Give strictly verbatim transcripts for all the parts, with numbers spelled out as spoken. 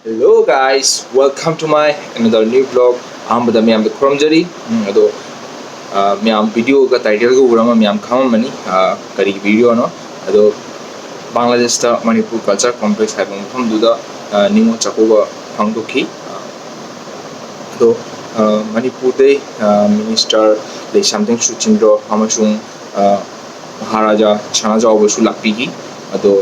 Hello guys, welcome to my another new vlog. ꯑꯍꯥꯟꯕꯗ ꯃꯌꯥꯝꯗ ꯈꯨꯔꯨꯝꯖꯔꯤ꯫ ꯎꯝ, ꯑꯗꯣ, ꯑ, ꯃꯌꯥꯝ videoꯒ titleꯒ ꯎꯔꯝꯃ ꯃꯌꯥꯝ ꯈꯪꯉꯝꯃꯅꯤ, ꯑ, ꯀꯔꯤ videoꯅꯣ꯫ ꯑꯗꯣ ꯕꯪꯒ꯭ꯂꯥꯗꯦꯁꯇ ꯃꯅꯤꯄꯨꯔ Culture Complex ꯍꯥꯏꯕ ꯃꯐꯝꯗꯨꯗ, ꯑ, ꯅꯤꯉꯣꯜ ꯆꯥꯛꯀꯧꯕ ꯄꯥꯡꯊꯣꯛꯈꯤ꯫ ꯑ, ꯑꯗꯣ, ꯑ, ꯃꯅꯤꯄꯨꯔꯗꯩ, ꯑ, Minister ꯂꯩꯁꯥꯝꯊꯦꯝ ꯁꯨꯆꯤꯟꯗ꯭ꯔꯣ ꯑꯃꯁꯨꯡ, ꯑ, ꯃꯍꯥꯔꯥꯖꯥ ꯁꯅꯥꯖꯥꯎꯕꯁꯨ ꯂꯥꯛꯄꯤꯈꯤ꯫ ꯑꯗꯣ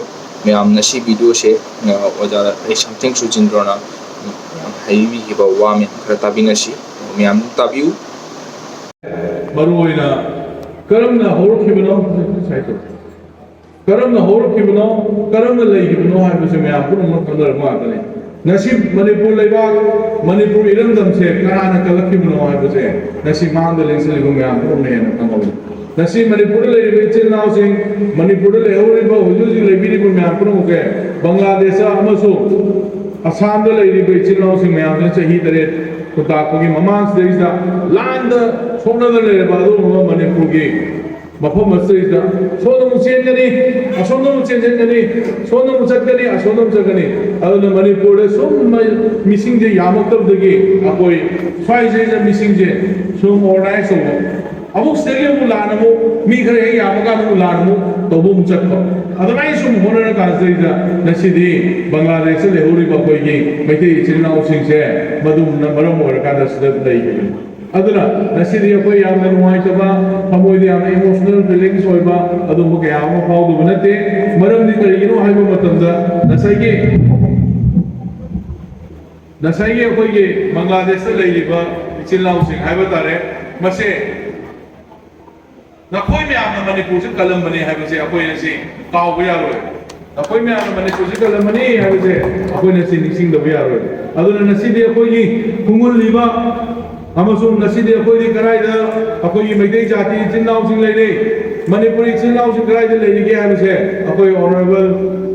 ꯃꯌꯥꯝ ꯉꯁꯤ videoꯁꯦ, ꯑ, ꯑꯣꯖꯥ ꯂꯩꯁꯥꯝꯊꯦꯝ ꯁꯨꯆꯤꯟꯗ꯭ꯔꯣꯅ ꯃꯌꯥꯝ ꯍꯥꯏꯕꯤꯈꯤꯕ ꯋꯥ ꯃꯌꯥꯝ ꯈꯔ ꯇꯥꯕꯤꯅꯁꯤ꯫ ꯃꯌꯥꯝ ꯑꯗꯨꯝ ꯇꯥꯕꯤꯌꯨ꯫ ꯃꯔꯨ ꯑꯣꯏꯅ ꯀꯔꯝꯅ ꯍꯧꯔꯛꯈꯤꯕꯅꯣ? ꯀꯔꯝꯅ ꯍꯧꯔꯛꯈꯤꯕꯅꯣ, ꯀꯔꯝꯅ ꯂꯩꯈꯤꯕꯅꯣ ꯍꯥꯏꯕꯁꯦ ꯃꯌꯥꯝ ꯄꯨꯝꯅꯃꯛ ꯈꯪꯅꯔꯕ ꯉꯥꯛꯇꯅꯤ꯫ ꯉꯁꯤ ꯃꯅꯤꯄꯨꯔ ꯂꯩꯕꯥꯛ, ꯃꯅꯤꯄꯨꯔ ꯏꯔꯝꯗꯝꯁꯦ ꯀꯅꯥꯅ ꯀꯜꯂꯛꯈꯤꯕꯅꯣ ꯍꯥꯏꯕꯁꯦ ꯉꯁꯤ ꯃꯥꯡꯗ ꯂꯦꯡꯁꯤꯜꯂꯤꯕ ꯃꯌꯥꯝ ꯄꯨꯝꯅꯃꯛ ꯍꯦꯟꯅ ꯈꯪꯍꯧꯏ꯫ ꯉꯁꯤ ꯃꯅꯤꯄꯨꯔꯗ ꯂꯩꯔꯤꯕ ꯏꯆꯤꯜ ꯏꯅꯥꯎꯁꯤꯡ, ꯃꯅꯤꯄꯨꯔꯗ ꯂꯩꯍꯧꯔꯤꯕ, ꯍꯧꯖꯤꯛ ꯍꯧꯖꯤꯛ ꯂꯩꯕꯤꯔꯤꯕ ꯃꯌꯥꯝ ꯄꯨꯝꯅꯃꯛꯁꯦ ꯕꯪꯒ꯭ꯂꯥꯗꯦꯁꯇ ꯑꯃꯁꯨꯡ ꯑꯁꯥꯝꯗ ꯂꯩꯔꯤꯕ ꯏꯆꯤꯜ ꯏꯅꯥꯎꯁꯤꯡ ꯃꯌꯥꯝꯁꯤꯅ ꯆꯍꯤ ꯇꯔꯦꯠ ꯈꯨꯟꯇꯥꯛꯄꯒꯤ ꯃꯃꯥꯡꯁꯤꯗꯩꯁꯤꯗ ꯂꯥꯟꯗ ꯁꯣꯛꯅꯗꯅ ꯂꯩꯔꯕ ꯑꯗꯨꯒꯨꯝꯂꯕ ꯃꯅꯤꯄꯨꯔꯒꯤ ꯃꯐꯝ ꯑꯁꯤꯗꯩꯁꯤꯗ ꯁꯣꯝꯗ ꯑꯃꯨꯛ ꯆꯦꯟꯒꯅꯤ, ꯑꯁꯣꯝꯗ ꯑꯃꯨꯛ ꯆꯦꯟꯁꯤꯟꯒꯅꯤ, ꯁꯣꯝꯗ ꯑꯃꯨꯛ ꯆꯠꯀꯅꯤ, ꯑꯁꯣꯝꯗ ꯑꯃꯨꯛ ꯆꯠꯀꯅꯤ꯫ ꯑꯗꯨꯅ ꯃꯅꯤꯄꯨꯔꯗ ꯁꯨꯝ ꯃ-, ꯃꯤꯁꯤꯡꯁꯦ ꯌꯥꯝꯃꯛꯇꯕꯗꯒꯤ ꯑꯩꯈꯣꯏ ꯁ꯭ꯋꯥꯏꯁꯤꯗ ꯃꯤꯁꯤꯡꯁꯦ ꯁꯨꯝ organize ꯇꯧꯕ꯫ ꯑꯃꯨꯛ ꯁꯤꯗꯒꯤ ꯑꯃꯨꯛ ꯂꯥꯟ ꯑꯃꯨꯛ ꯃꯤ ꯈꯔ ꯍꯦꯛ ꯌꯥꯝꯃꯀꯥꯟꯗ ꯑꯃꯨꯛ ꯂꯥꯟ ꯑꯃꯨꯛ ꯇꯧꯕ ꯑꯃꯨꯛ ꯆꯠꯄ꯫ ꯑꯗꯨꯃꯥꯏꯅ ꯁꯨꯝ ꯍꯣꯠꯅꯔꯀꯥꯟꯁꯤꯗꯩꯗ ꯉꯁꯤꯗꯤ ꯕꯪꯒ꯭ꯂꯥꯗꯦꯁꯇ ꯂꯩꯍꯧꯔꯤꯕ ꯑꯩꯈꯣꯏꯒꯤ ꯃꯩꯇꯩ ꯏꯆꯤꯜ ꯏꯅꯥꯎꯁꯤꯡꯁꯦ ꯃꯗꯨꯅ ꯃꯔꯝ ꯑꯣꯏꯔꯀꯥꯟꯗ ꯁꯤꯗ ꯂꯩꯈꯤꯕꯅꯤ꯫ ꯑꯗꯨꯅ ꯉꯁꯤꯗꯤ ꯑꯩꯈꯣꯏ ꯌꯥꯝꯅ ꯅꯨꯡꯉꯥꯏꯇꯕ, ꯊꯃꯣꯏꯗ ꯌꯥꯝꯅ emotional feelings ꯑꯣꯏꯕ ꯑꯗꯨꯝꯕ ꯀꯌꯥ ꯑꯃ ꯐꯥꯎꯗꯕ ꯅꯠꯇꯦ꯫ ꯃꯔꯝꯗꯤ ꯀꯔꯤꯒꯤꯅꯣ ꯍꯥꯏꯕ ꯃꯇꯝꯗ ꯉꯁꯥꯏꯒꯤ, ꯉꯁꯥꯏꯒꯤ ꯑꯩꯈꯣꯏꯒꯤ ꯕꯪꯒ꯭ꯂꯥꯗꯦꯁꯇ ꯂꯩꯔꯤꯕ ꯏꯆꯤꯜ ꯏꯅꯥꯎꯁꯤꯡ ꯍꯥꯏꯕ ꯇꯥꯔꯦ, ꯃꯁꯦ ꯅꯈꯣꯏ ꯃꯌꯥꯝꯅ ꯃꯅꯤꯄꯨꯔꯁꯤ ꯀꯜꯂꯝꯕꯅꯤ ꯍꯥꯏꯕꯁꯦ ꯑꯩꯈꯣꯏ ꯉꯁꯤ ꯀꯥꯎꯕ ꯌꯥꯔꯣꯏ꯫ ꯅꯈꯣꯏ ꯃꯌꯥꯝꯅ ꯃꯅꯤꯄꯨꯔꯁꯤ ꯀꯜꯂꯝꯕꯅꯤ ꯍꯥꯏꯕꯁꯦ ꯑꯩꯈꯣꯏ ꯉꯁꯤ ꯅꯤꯡꯁꯤꯡꯗꯕ ꯌꯥꯔꯣꯏ꯫ ꯑꯗꯨꯅ ꯉꯁꯤꯗꯤ ꯑꯩꯈꯣꯏꯒꯤ ꯈꯨꯡꯒꯪꯂꯤꯕ ꯑꯃꯁꯨꯡ ꯉꯁꯤꯗꯤ ꯑꯩꯈꯣꯏꯗꯤ ꯀꯗꯥꯏꯗ ꯑꯩꯈꯣꯏꯒꯤ ꯃꯩꯇꯩ ꯖꯥꯇꯤ ꯏꯆꯤꯜ ꯏꯅꯥꯎꯁꯤꯡ ꯂꯩꯔꯤ, ꯃꯅꯤꯄꯨꯔꯤ ꯏꯆꯤꯜ ꯏꯅꯥꯎꯁꯤꯡ ꯀꯗꯥꯏꯗ ꯂꯩꯔꯤꯒꯦ ꯍꯥꯏꯕꯁꯦ ꯑꯩꯈꯣꯏ Honourable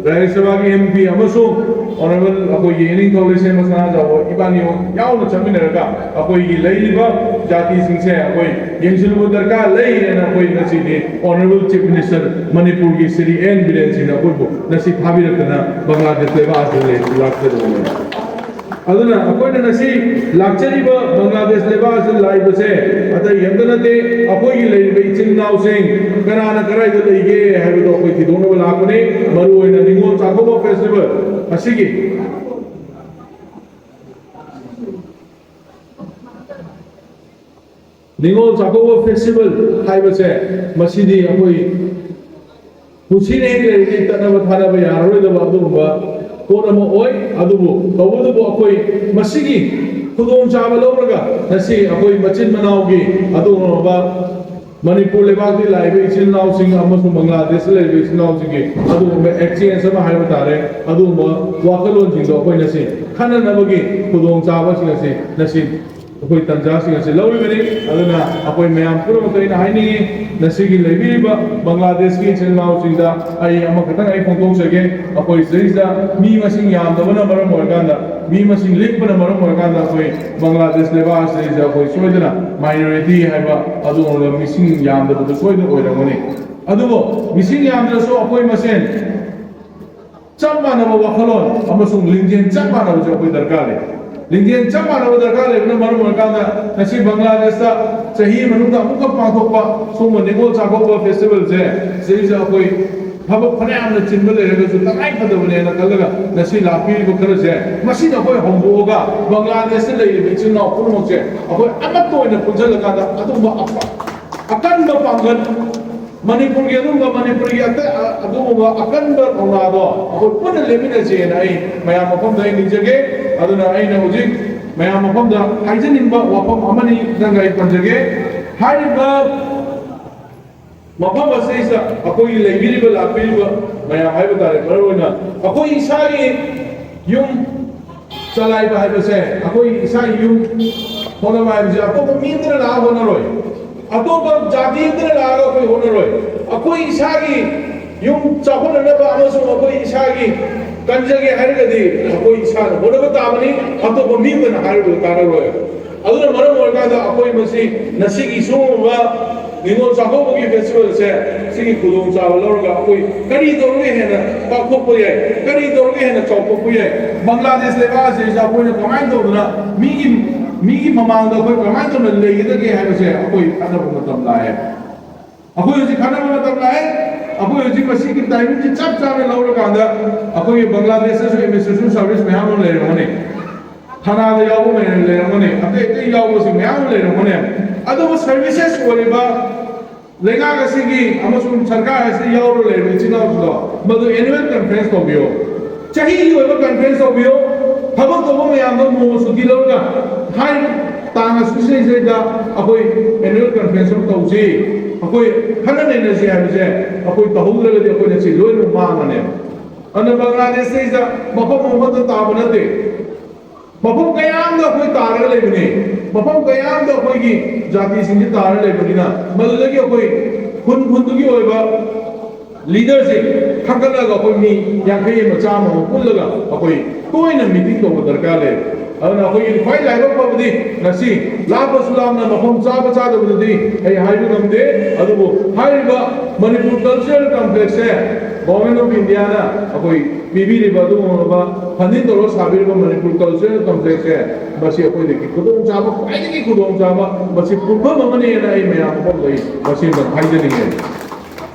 ꯔꯥꯖ꯭ꯌ ꯁꯚꯥꯒꯤ MP ꯑꯃꯁꯨꯡ ꯑꯣꯅꯔꯦꯕꯜ ꯑꯩꯈꯣꯏꯒꯤ ꯏꯅꯤꯡꯊꯧ ꯂꯩꯁꯦꯝꯕ ꯁꯅꯥꯖꯥꯎꯕ ꯏꯕꯥꯅꯤ ꯌꯥꯎꯅ ꯆꯠꯃꯤꯟꯅꯔꯒ ꯑꯩꯈꯣꯏꯒꯤ ꯂꯩꯔꯤꯕ ꯖꯥꯇꯤꯁꯤꯡꯁꯦ ꯑꯩꯈꯣꯏ ꯌꯦꯡꯁꯤꯜꯂꯨꯕ ꯗꯔꯀꯥꯔ ꯂꯩ ꯍꯥꯏꯅ ꯑꯩꯈꯣꯏ ꯉꯁꯤꯗꯤ ꯑꯣꯅꯔꯦꯕꯜ ꯆꯤꯐ ꯃꯤꯅꯤꯁꯇꯔ ꯃꯅꯤꯄꯨꯔꯒꯤ ꯁ꯭ꯔꯤ ꯑꯦꯟ ꯕꯤꯔꯦꯟ ꯁꯤꯡꯅ ꯑꯩꯈꯣꯏꯕꯨ ꯉꯁꯤ ꯊꯥꯕꯤꯔꯛꯇꯅ ꯕꯪꯒ꯭ꯂꯥꯗꯦꯁ ꯂꯩꯕꯥꯛ ꯑꯁꯤꯗ ꯂꯩ ꯂꯥꯛꯆꯔꯨꯕꯅꯤ꯫ ꯑꯗꯨꯅ ꯑꯩꯈꯣꯏꯅ ꯉꯁꯤ ꯂꯥꯛꯆꯔꯤꯕ ꯕꯪꯒ꯭ꯂꯥꯗꯦꯁ ꯂꯩꯕꯥꯛ ꯑꯁꯤꯗ ꯂꯥꯛꯏꯕꯁꯦ ꯑꯇꯩ ꯑꯝꯇ ꯅꯠꯇꯦ, ꯑꯩꯈꯣꯏꯒꯤ ꯂꯩꯔꯤꯕ ꯏꯆꯤꯜ ꯏꯅꯥꯎꯁꯤꯡ ꯀꯅꯥꯅ ꯀꯗꯥꯏꯗ ꯂꯩꯒꯦ ꯍꯥꯏꯕꯗꯣ ꯑꯩꯈꯣꯏ ꯊꯤꯗꯣꯛꯅꯕ ꯂꯥꯛꯄꯅꯤ꯫ ꯃꯔꯨꯑꯣꯏꯅ ꯅꯤꯉꯣꯜ ꯆꯥꯛꯀꯧꯕ ꯐꯦꯁꯇꯤꯚꯦꯜ ꯑꯁꯤꯒꯤ ꯅꯤꯉꯣꯜ ꯆꯥꯛꯀꯧꯕ ꯐꯦꯁꯇꯤꯚꯦꯜ ꯍꯥꯏꯕꯁꯦ ꯃꯁꯤꯗꯤ ꯑꯩꯈꯣꯏ ꯄꯨꯟꯁꯤꯅ ꯍꯦꯛ ꯂꯩꯔꯤꯉꯩ ꯇꯠꯅꯕ ꯊꯥꯅꯕ ꯌꯥꯔꯔꯣꯏꯗꯕ ꯑꯗꯨꯒꯨꯝꯕ ꯄꯣꯠ ꯑꯃ ꯑꯣꯏ꯫ ꯑꯗꯨꯕꯨ ꯇꯧꯕꯇꯕꯨ ꯑꯩꯈꯣꯏ ꯃꯁꯤꯒꯤ ꯈꯨꯗꯣꯡꯆꯥꯕ ꯂꯧꯔꯒ ꯉꯁꯤ ꯑꯩꯈꯣꯏ ꯃꯆꯤꯟ ꯃꯅꯥꯎꯒꯤ ꯑꯗꯨꯒꯨꯝꯂꯕ ꯃꯅꯤꯄꯨꯔ ꯂꯩꯕꯥꯛꯇ ꯂꯥꯛꯏꯕ ꯏꯆꯤꯜ ꯏꯅꯥꯎꯁꯤꯡ ꯑꯃꯁꯨꯡ ꯕꯪꯒ꯭ꯂꯥꯗꯦꯁꯇ ꯂꯩꯔꯤꯕ ꯏꯆꯤꯜ ꯏꯅꯥꯎꯁꯤꯡꯒꯤ ꯑꯗꯨꯒꯨꯝꯕ ꯑꯦꯛꯆꯦꯟꯖ ꯑꯃ ꯍꯥꯏꯕ ꯇꯥꯔꯦ, ꯑꯗꯨꯒꯨꯝꯕ ꯋꯥꯈꯜꯂꯣꯟꯁꯤꯡꯗꯣ ꯑꯩꯈꯣꯏ ꯉꯁꯤ ꯈꯟꯅꯅꯕꯒꯤ ꯈꯨꯗꯣꯡꯆꯥꯕꯁꯤꯡ ꯑꯁꯤ ꯉꯁꯤ ꯑꯩꯈꯣꯏ ꯇꯟꯖꯥꯁꯤꯡ ꯑꯁꯤ ꯂꯧꯔꯤꯕꯅꯤ꯫ ꯑꯗꯨꯅ ꯑꯩꯈꯣꯏ ꯃꯌꯥꯝ ꯄꯨꯝꯅꯃꯛꯇ ꯑꯩꯅ ꯍꯥꯏꯅꯤꯡꯉꯤ, ꯉꯁꯤꯒꯤ ꯂꯩꯕꯤꯔꯤꯕ ꯕꯪꯒ꯭ꯂꯥꯗꯦꯁꯀꯤ ꯏꯆꯤꯜ ꯏꯅꯥꯎꯁꯤꯡꯗ ꯑꯩ ꯑꯃꯈꯛꯇꯪ ꯑꯩ ꯐꯣꯡꯗꯣꯛꯆꯒꯦ꯫ ꯑꯩꯈꯣꯏ ꯁꯤꯗꯩꯁꯤꯗ ꯃꯤ ꯃꯁꯤꯡ ꯌꯥꯝꯗꯕꯅ ꯃꯔꯝ ꯑꯣꯏꯔꯀꯥꯟꯗ, ꯃꯤ ꯃꯁꯤꯡ ꯂꯤꯛꯄꯅ ꯃꯔꯝ ꯑꯣꯏꯔꯀꯥꯟꯗ ꯑꯩꯈꯣꯏ ꯕꯪꯒ꯭ꯂꯥꯗꯦꯁ ꯂꯩꯕꯥꯛ ꯑꯁꯤꯗꯩꯁꯤꯗ ꯑꯩꯈꯣꯏ ꯁꯣꯏꯗꯅ ꯃꯥꯏꯅꯣꯔꯤꯇꯤ ꯍꯥꯏꯕ ꯑꯗꯨꯒꯨꯝꯂꯕ ꯃꯤꯁꯤꯡ ꯌꯥꯝꯗꯕꯗꯨ ꯁꯣꯏꯗꯅ ꯑꯣꯏꯔꯝꯒꯅꯤ꯫ ꯑꯗꯨꯕꯨ ꯃꯤꯁꯤꯡ ꯌꯥꯝꯗ꯭ꯔꯁꯨ ꯑꯩꯈꯣꯏ ꯃꯁꯦꯟ ꯆꯞ ꯃꯥꯟꯅꯕ ꯋꯥꯈꯜꯂꯣꯟ ꯑꯃꯁꯨꯡ ꯂꯤꯡꯖꯦꯜ ꯆꯞ ꯃꯥꯟꯅꯕꯁꯦ ꯑꯩꯈꯣꯏ ꯗꯔꯀꯥꯔ ꯂꯩ꯫ ꯂꯤꯡꯖꯦꯜ ꯆꯞ ꯃꯥꯟꯅꯕ ꯗꯔꯀꯥꯔ ꯂꯩꯕꯅ ꯃꯔꯝ ꯑꯣꯏꯔꯀꯥꯟꯗ ꯉꯁꯤ ꯕꯪꯒ꯭ꯂꯥꯗꯦꯁꯇ ꯆꯍꯤ ꯃꯅꯨꯡꯗ ꯑꯃꯨꯛꯈꯛ ꯄꯥꯡꯊꯣꯛꯄ ꯁꯨꯝꯕ ꯅꯤꯉꯣꯜ ꯆꯥꯛꯀꯧꯕ ꯐꯦꯁꯇꯤꯚꯦꯜꯁꯦ ꯁꯤꯗꯩꯁꯤꯗ ꯑꯩꯈꯣꯏ ꯊꯕꯛ ꯐꯅꯌꯥꯝꯅ ꯆꯤꯟꯕ ꯂꯩꯔꯒꯁꯨ ꯇꯉꯥꯏ ꯐꯗꯕꯅꯦꯅ ꯈꯜꯂꯒ ꯉꯁꯤ ꯂꯥꯛꯄꯤꯔꯤꯕ ꯈꯔꯁꯦ ꯃꯁꯤꯗ ꯑꯩꯈꯣꯏ ꯍꯧꯗꯣꯛꯑꯒ ꯕꯪꯒ꯭ꯂꯥꯗꯦꯁꯇ ꯂꯩꯔꯤꯕ ꯏꯆꯤꯜ ꯏꯅꯥꯎ ꯄꯨꯝꯅꯃꯛꯁꯦ ꯑꯩꯈꯣꯏ ꯑꯃꯠꯇ ꯑꯣꯏꯅ ꯄꯨꯟꯁꯤꯜꯂꯀꯥꯟꯗ ꯑꯗꯨꯒꯨꯝꯕ ꯑꯄ-, ꯑꯀꯟꯕ ꯄꯥꯡꯒꯜ ꯃꯅꯤꯄꯨꯔꯒꯤ ꯑꯗꯨꯒꯨꯝꯕ ꯃꯅꯤꯄꯨꯔꯒꯤ ꯑꯇꯩ ꯑ-, ꯑꯗꯨꯒꯨꯝꯕ ꯑꯀꯟꯕ ꯊꯧꯅꯥꯗꯣ ꯑꯩꯈꯣꯏ ꯄꯨꯟꯅ ꯂꯦꯞꯃꯤꯟꯅꯁꯦꯅ ꯑꯩ ꯃꯌꯥꯝ ꯃꯐꯝꯗ ꯑꯩ ꯅꯤꯖꯒꯦ꯫ ꯑꯗꯨꯅ ꯑꯩꯅ ꯍꯧꯖꯤꯛ ꯃꯌꯥꯝ ꯃꯐꯝꯗ ꯍꯥꯏꯖꯅꯤꯡꯕ ꯋꯥꯐꯝ ꯑꯃꯅꯤ ꯅꯪꯒ ꯑꯩ ꯄꯟꯖꯒꯦ꯫ ꯍꯥꯏꯔꯤꯕ ꯃꯐꯝ ꯑꯁꯤꯗꯩꯁꯤꯗ ꯑꯩꯈꯣꯏꯒꯤ ꯂꯩꯕꯤꯔꯤꯕ ꯂꯥꯛꯄꯤꯔꯤꯕ ꯃꯌꯥꯝ ꯍꯥꯏꯕ ꯇꯥꯔꯦ, ꯃꯔꯨꯑꯣꯏꯅ ꯑꯩꯈꯣꯏ ꯏꯁꯥꯒꯤ ꯌꯨꯝ ꯆꯂꯥꯏꯕ ꯍꯥꯏꯕꯁꯦ, ꯑꯩꯈꯣꯏ ꯏꯁꯥꯒꯤ ꯌꯨꯝ ꯍꯣꯠꯅꯕ ꯍꯥꯏꯕꯁꯦ ꯑꯇꯣꯞꯄ ꯃꯤ ꯑꯃꯇꯅ ꯂꯥꯛꯑꯒ ꯍꯣꯠꯅꯔꯣꯏ, ꯑꯇꯣꯞꯄ ꯖꯥꯇꯤ ꯑꯃꯇꯅ ꯂꯥꯛꯑꯒ ꯑꯩꯈꯣꯏ ꯍꯣꯠꯅꯔꯣꯏ꯫ ꯑꯩꯈꯣꯏ ꯏꯁꯥꯒꯤ ꯌꯨꯝ ꯆꯥꯎꯈꯠꯅꯅꯕ ꯑꯃꯁꯨꯡ ꯑꯩꯈꯣꯏ ꯏꯁꯥꯒꯤ ꯀꯟꯖꯒꯦ ꯍꯥꯏꯔꯒꯗꯤ ꯑꯩꯈꯣꯏ ꯏꯁꯥꯅ ꯍꯣꯠꯅꯕ ꯇꯥꯕꯅꯤ꯫ ꯑꯇꯣꯞꯄ ꯃꯤ ꯑꯃꯅ ꯍꯥꯏꯔꯨꯕꯗ ꯀꯥꯟꯅꯔꯣꯏ꯫ ꯑꯗꯨꯅ ꯃꯔꯝ ꯑꯣꯏꯔꯀꯥꯟꯗ ꯑꯩꯈꯣꯏ ꯃꯁꯤ ꯉꯁꯤꯒꯤ ꯁꯤꯒꯨꯝꯕ ꯅꯤꯉꯣꯜ ꯆꯥꯛꯀꯧꯕꯒꯤ ꯐꯦꯁꯇꯤꯚꯦꯜꯁꯦ, ꯁꯤꯒꯤ ꯈꯨꯗꯣꯡꯆꯥꯕ ꯂꯧꯔꯒ ꯑꯩꯈꯣꯏ ꯀꯔꯤ ꯇꯧꯔꯒ ꯍꯦꯟꯅ ꯄꯥꯡꯊꯣꯛꯄ ꯌꯥꯏ, ꯀꯔꯤ ꯇꯧꯔꯒ ꯍꯦꯟꯅ ꯆꯥꯎꯊꯣꯛꯄ ꯌꯥꯏ, ꯕꯪꯒ꯭ꯂꯥꯗꯦꯁ ꯂꯩꯕꯥꯛ ꯑꯁꯤꯗ ꯑꯩꯈꯣꯏꯅ ꯀꯃꯥꯏꯅ ꯇꯧꯗꯅ ꯃꯤꯒꯤ ꯃꯤꯒꯤ ꯃꯃꯥꯡꯗ ꯑꯩꯈꯣꯏ ꯀꯃꯥꯏꯅ ꯇꯧꯅ ꯂꯩꯒꯗꯒꯦ ꯍꯥꯏꯕꯁꯦ ꯑꯩꯈꯣꯏ ꯈꯟꯅꯕ ꯃꯇꯝ ꯂꯥꯛꯑꯦ꯫ ꯑꯩꯈꯣꯏ ꯍꯧꯖꯤꯛ ꯈꯟꯅꯕ ꯃꯇꯝ ꯂꯥꯛꯑꯦ꯫ ꯑꯩꯈꯣꯏ ꯍꯧꯖꯤꯛ ꯃꯁꯤꯒꯤ ꯇꯥꯏꯃꯤꯡꯁꯤ ꯆꯞ ꯆꯥꯅ ꯂꯧꯔꯀꯥꯟꯗ ꯑꯩꯈꯣꯏꯒꯤ ꯕꯪꯒ꯭ꯂꯥꯗꯦꯁꯇꯁꯨ ꯑꯦꯗꯃꯤꯅꯤꯁꯇ꯭ꯔꯦꯁꯟ ꯁꯥꯔꯚꯤꯁ ꯃꯌꯥꯝ ꯑꯃ ꯂꯩꯔꯝꯒꯅꯤ, ꯊꯥꯅꯥꯗ ꯌꯥꯎꯕ ꯃꯌꯥꯝ ꯂꯩꯔꯝꯒꯅꯤ, ꯑꯇꯩ ꯑꯇꯩ ꯌꯥꯎꯕꯁꯤꯡ ꯃꯌꯥꯝ ꯑꯃ ꯂꯩꯔꯝꯒꯅꯤ꯫ ꯑꯗꯨꯕꯨ ꯁꯔꯚꯤꯁꯦꯁ ꯑꯣꯏꯔꯤꯕ ꯂꯩꯉꯥꯛ ꯑꯁꯤꯒꯤ ꯑꯃꯁꯨꯡ ꯁꯔꯀꯥꯔ ꯑꯁꯤꯗ ꯌꯥꯎꯔ ꯂꯩꯔꯤꯕ ꯏꯆꯤꯟ ꯏꯅꯥꯎꯁꯤꯡꯗꯣ ꯃꯗꯨ ꯑꯦꯅꯨꯋꯦꯜ ꯀꯟꯐ꯭ꯔꯦꯟꯁ ꯇꯧꯕꯤꯌꯨ꯫ ꯆꯍꯤꯒꯤ ꯑꯣꯏꯕ ꯀꯟꯐ꯭ꯔꯦꯟꯁ ꯇꯧꯕꯤꯌꯨ꯫ ꯊꯕꯛ ꯇꯧꯕ ꯃꯌꯥꯝꯗꯣ ꯅꯣꯡꯃ ꯁꯨꯇꯤ ꯂꯧꯔꯒ ꯍꯥꯏꯔꯤꯕ ꯇꯥꯡ ꯑꯁꯤꯗꯩꯗ ꯑꯩꯈꯣꯏ ꯑꯦꯅꯨꯋꯦꯜ ꯀꯟꯐ꯭ꯔꯦꯟꯁ ꯑꯃ ꯇꯧꯁꯤ, ꯑꯩꯈꯣꯏ ꯈꯟꯅ ꯅꯩꯅꯁꯤ ꯍꯥꯏꯕꯁꯦ ꯑꯩꯈꯣꯏ ꯇꯧꯍꯧꯗ꯭ꯔꯒꯗꯤ ꯑꯩꯈꯣꯏꯅ ꯁꯤ ꯂꯣꯏꯅꯃꯛ ꯃꯥꯡꯉꯅꯦꯕ꯫ ꯑꯗꯨꯅ ꯕꯪꯒ꯭ꯂꯥꯗꯦꯁꯇꯩꯗ ꯃꯐꯝ ꯑꯃꯈꯛꯇ ꯇꯥꯕ ꯅꯠꯇꯦ, ꯃꯐꯝ ꯀꯌꯥ ꯑꯃꯗ ꯑꯩꯈꯣꯏ ꯇꯥꯔꯒ ꯂꯩꯕꯅꯤ꯫ ꯃꯐꯝ ꯀꯌꯥ ꯑꯃꯗ ꯑꯩꯈꯣꯏꯒꯤ ꯖꯥꯇꯤꯁꯤꯡꯁꯤ ꯇꯥꯔꯒ ꯂꯩꯕꯅꯤꯅ, ꯃꯗꯨꯗꯒꯤ ꯑꯩꯈꯣꯏ ꯈꯨꯟ ꯈꯨꯟꯗꯨꯒꯤ ꯑꯣꯏꯕ ꯂꯤꯗꯔꯁꯤꯡ ꯈꯟꯒꯠꯂꯒ ꯑꯩꯈꯣꯏ ꯃꯤ ꯌꯥꯡꯈꯩ ꯑꯃ, ꯆꯥꯝꯃ ꯑꯃ ꯄꯨꯜꯂꯒ ꯑꯩꯈꯣꯏ ꯇꯣꯏꯅ ꯃꯤꯇꯤꯡ ꯇꯧꯕ ꯗꯔꯀꯥꯔ ꯂꯩ꯫ ꯑꯗꯨꯅ ꯑꯩꯈꯣꯏꯒꯤ ꯈ꯭ꯋꯥꯏ ꯂꯥꯏꯕꯛ ꯐꯕꯗꯤ ꯉꯁꯤ ꯂꯥꯞꯄꯁꯨ ꯂꯥꯞꯅ, ꯃꯐꯝ ꯆꯥꯕ ꯆꯥꯗꯕꯗꯨꯗꯤ ꯑꯩ ꯍꯥꯏꯕ ꯉꯝꯗꯦ, ꯑꯗꯨꯕꯨ ꯍꯥꯏꯔꯤꯕ ꯃꯅꯤꯄꯨꯔ ꯀꯜꯆꯔꯦꯜ ꯀꯝꯄ꯭ꯂꯦꯛꯁꯁꯦ ꯒꯣꯚꯔꯟꯃꯦꯟꯠ ꯑꯣꯐ ꯏꯟꯗꯤꯌꯥꯅ ꯑꯩꯈꯣꯏ ꯄꯤꯕꯤꯔꯤꯕ ꯑꯗꯨꯒꯨꯝꯂꯕ ꯐꯟꯗꯤꯡ ꯇꯧꯔꯒ ꯁꯥꯕꯤꯔꯤꯕ ꯃꯅꯤꯄꯨꯔ ꯀꯜꯆꯔꯦꯜ ꯀꯝꯄ꯭ꯂꯦꯛꯁꯁꯦ, ꯃꯁꯤ ꯑꯩꯈꯣꯏꯗꯒꯤ ꯈꯨꯗꯣꯡꯆꯥꯕ, ꯈ꯭ꯋꯥꯏꯗꯒꯤ ꯈꯨꯗꯣꯡꯆꯥꯕ, ꯃꯁꯤ ꯄꯨꯟꯐꯝ ꯑꯃꯅꯦꯅ ꯑꯩ ꯃꯌꯥꯝ ꯐꯥꯎꯗ ꯑꯩ ꯃꯁꯤ ꯑꯝꯇꯪ ꯍꯥꯏꯖꯅꯤꯡꯉꯦ꯫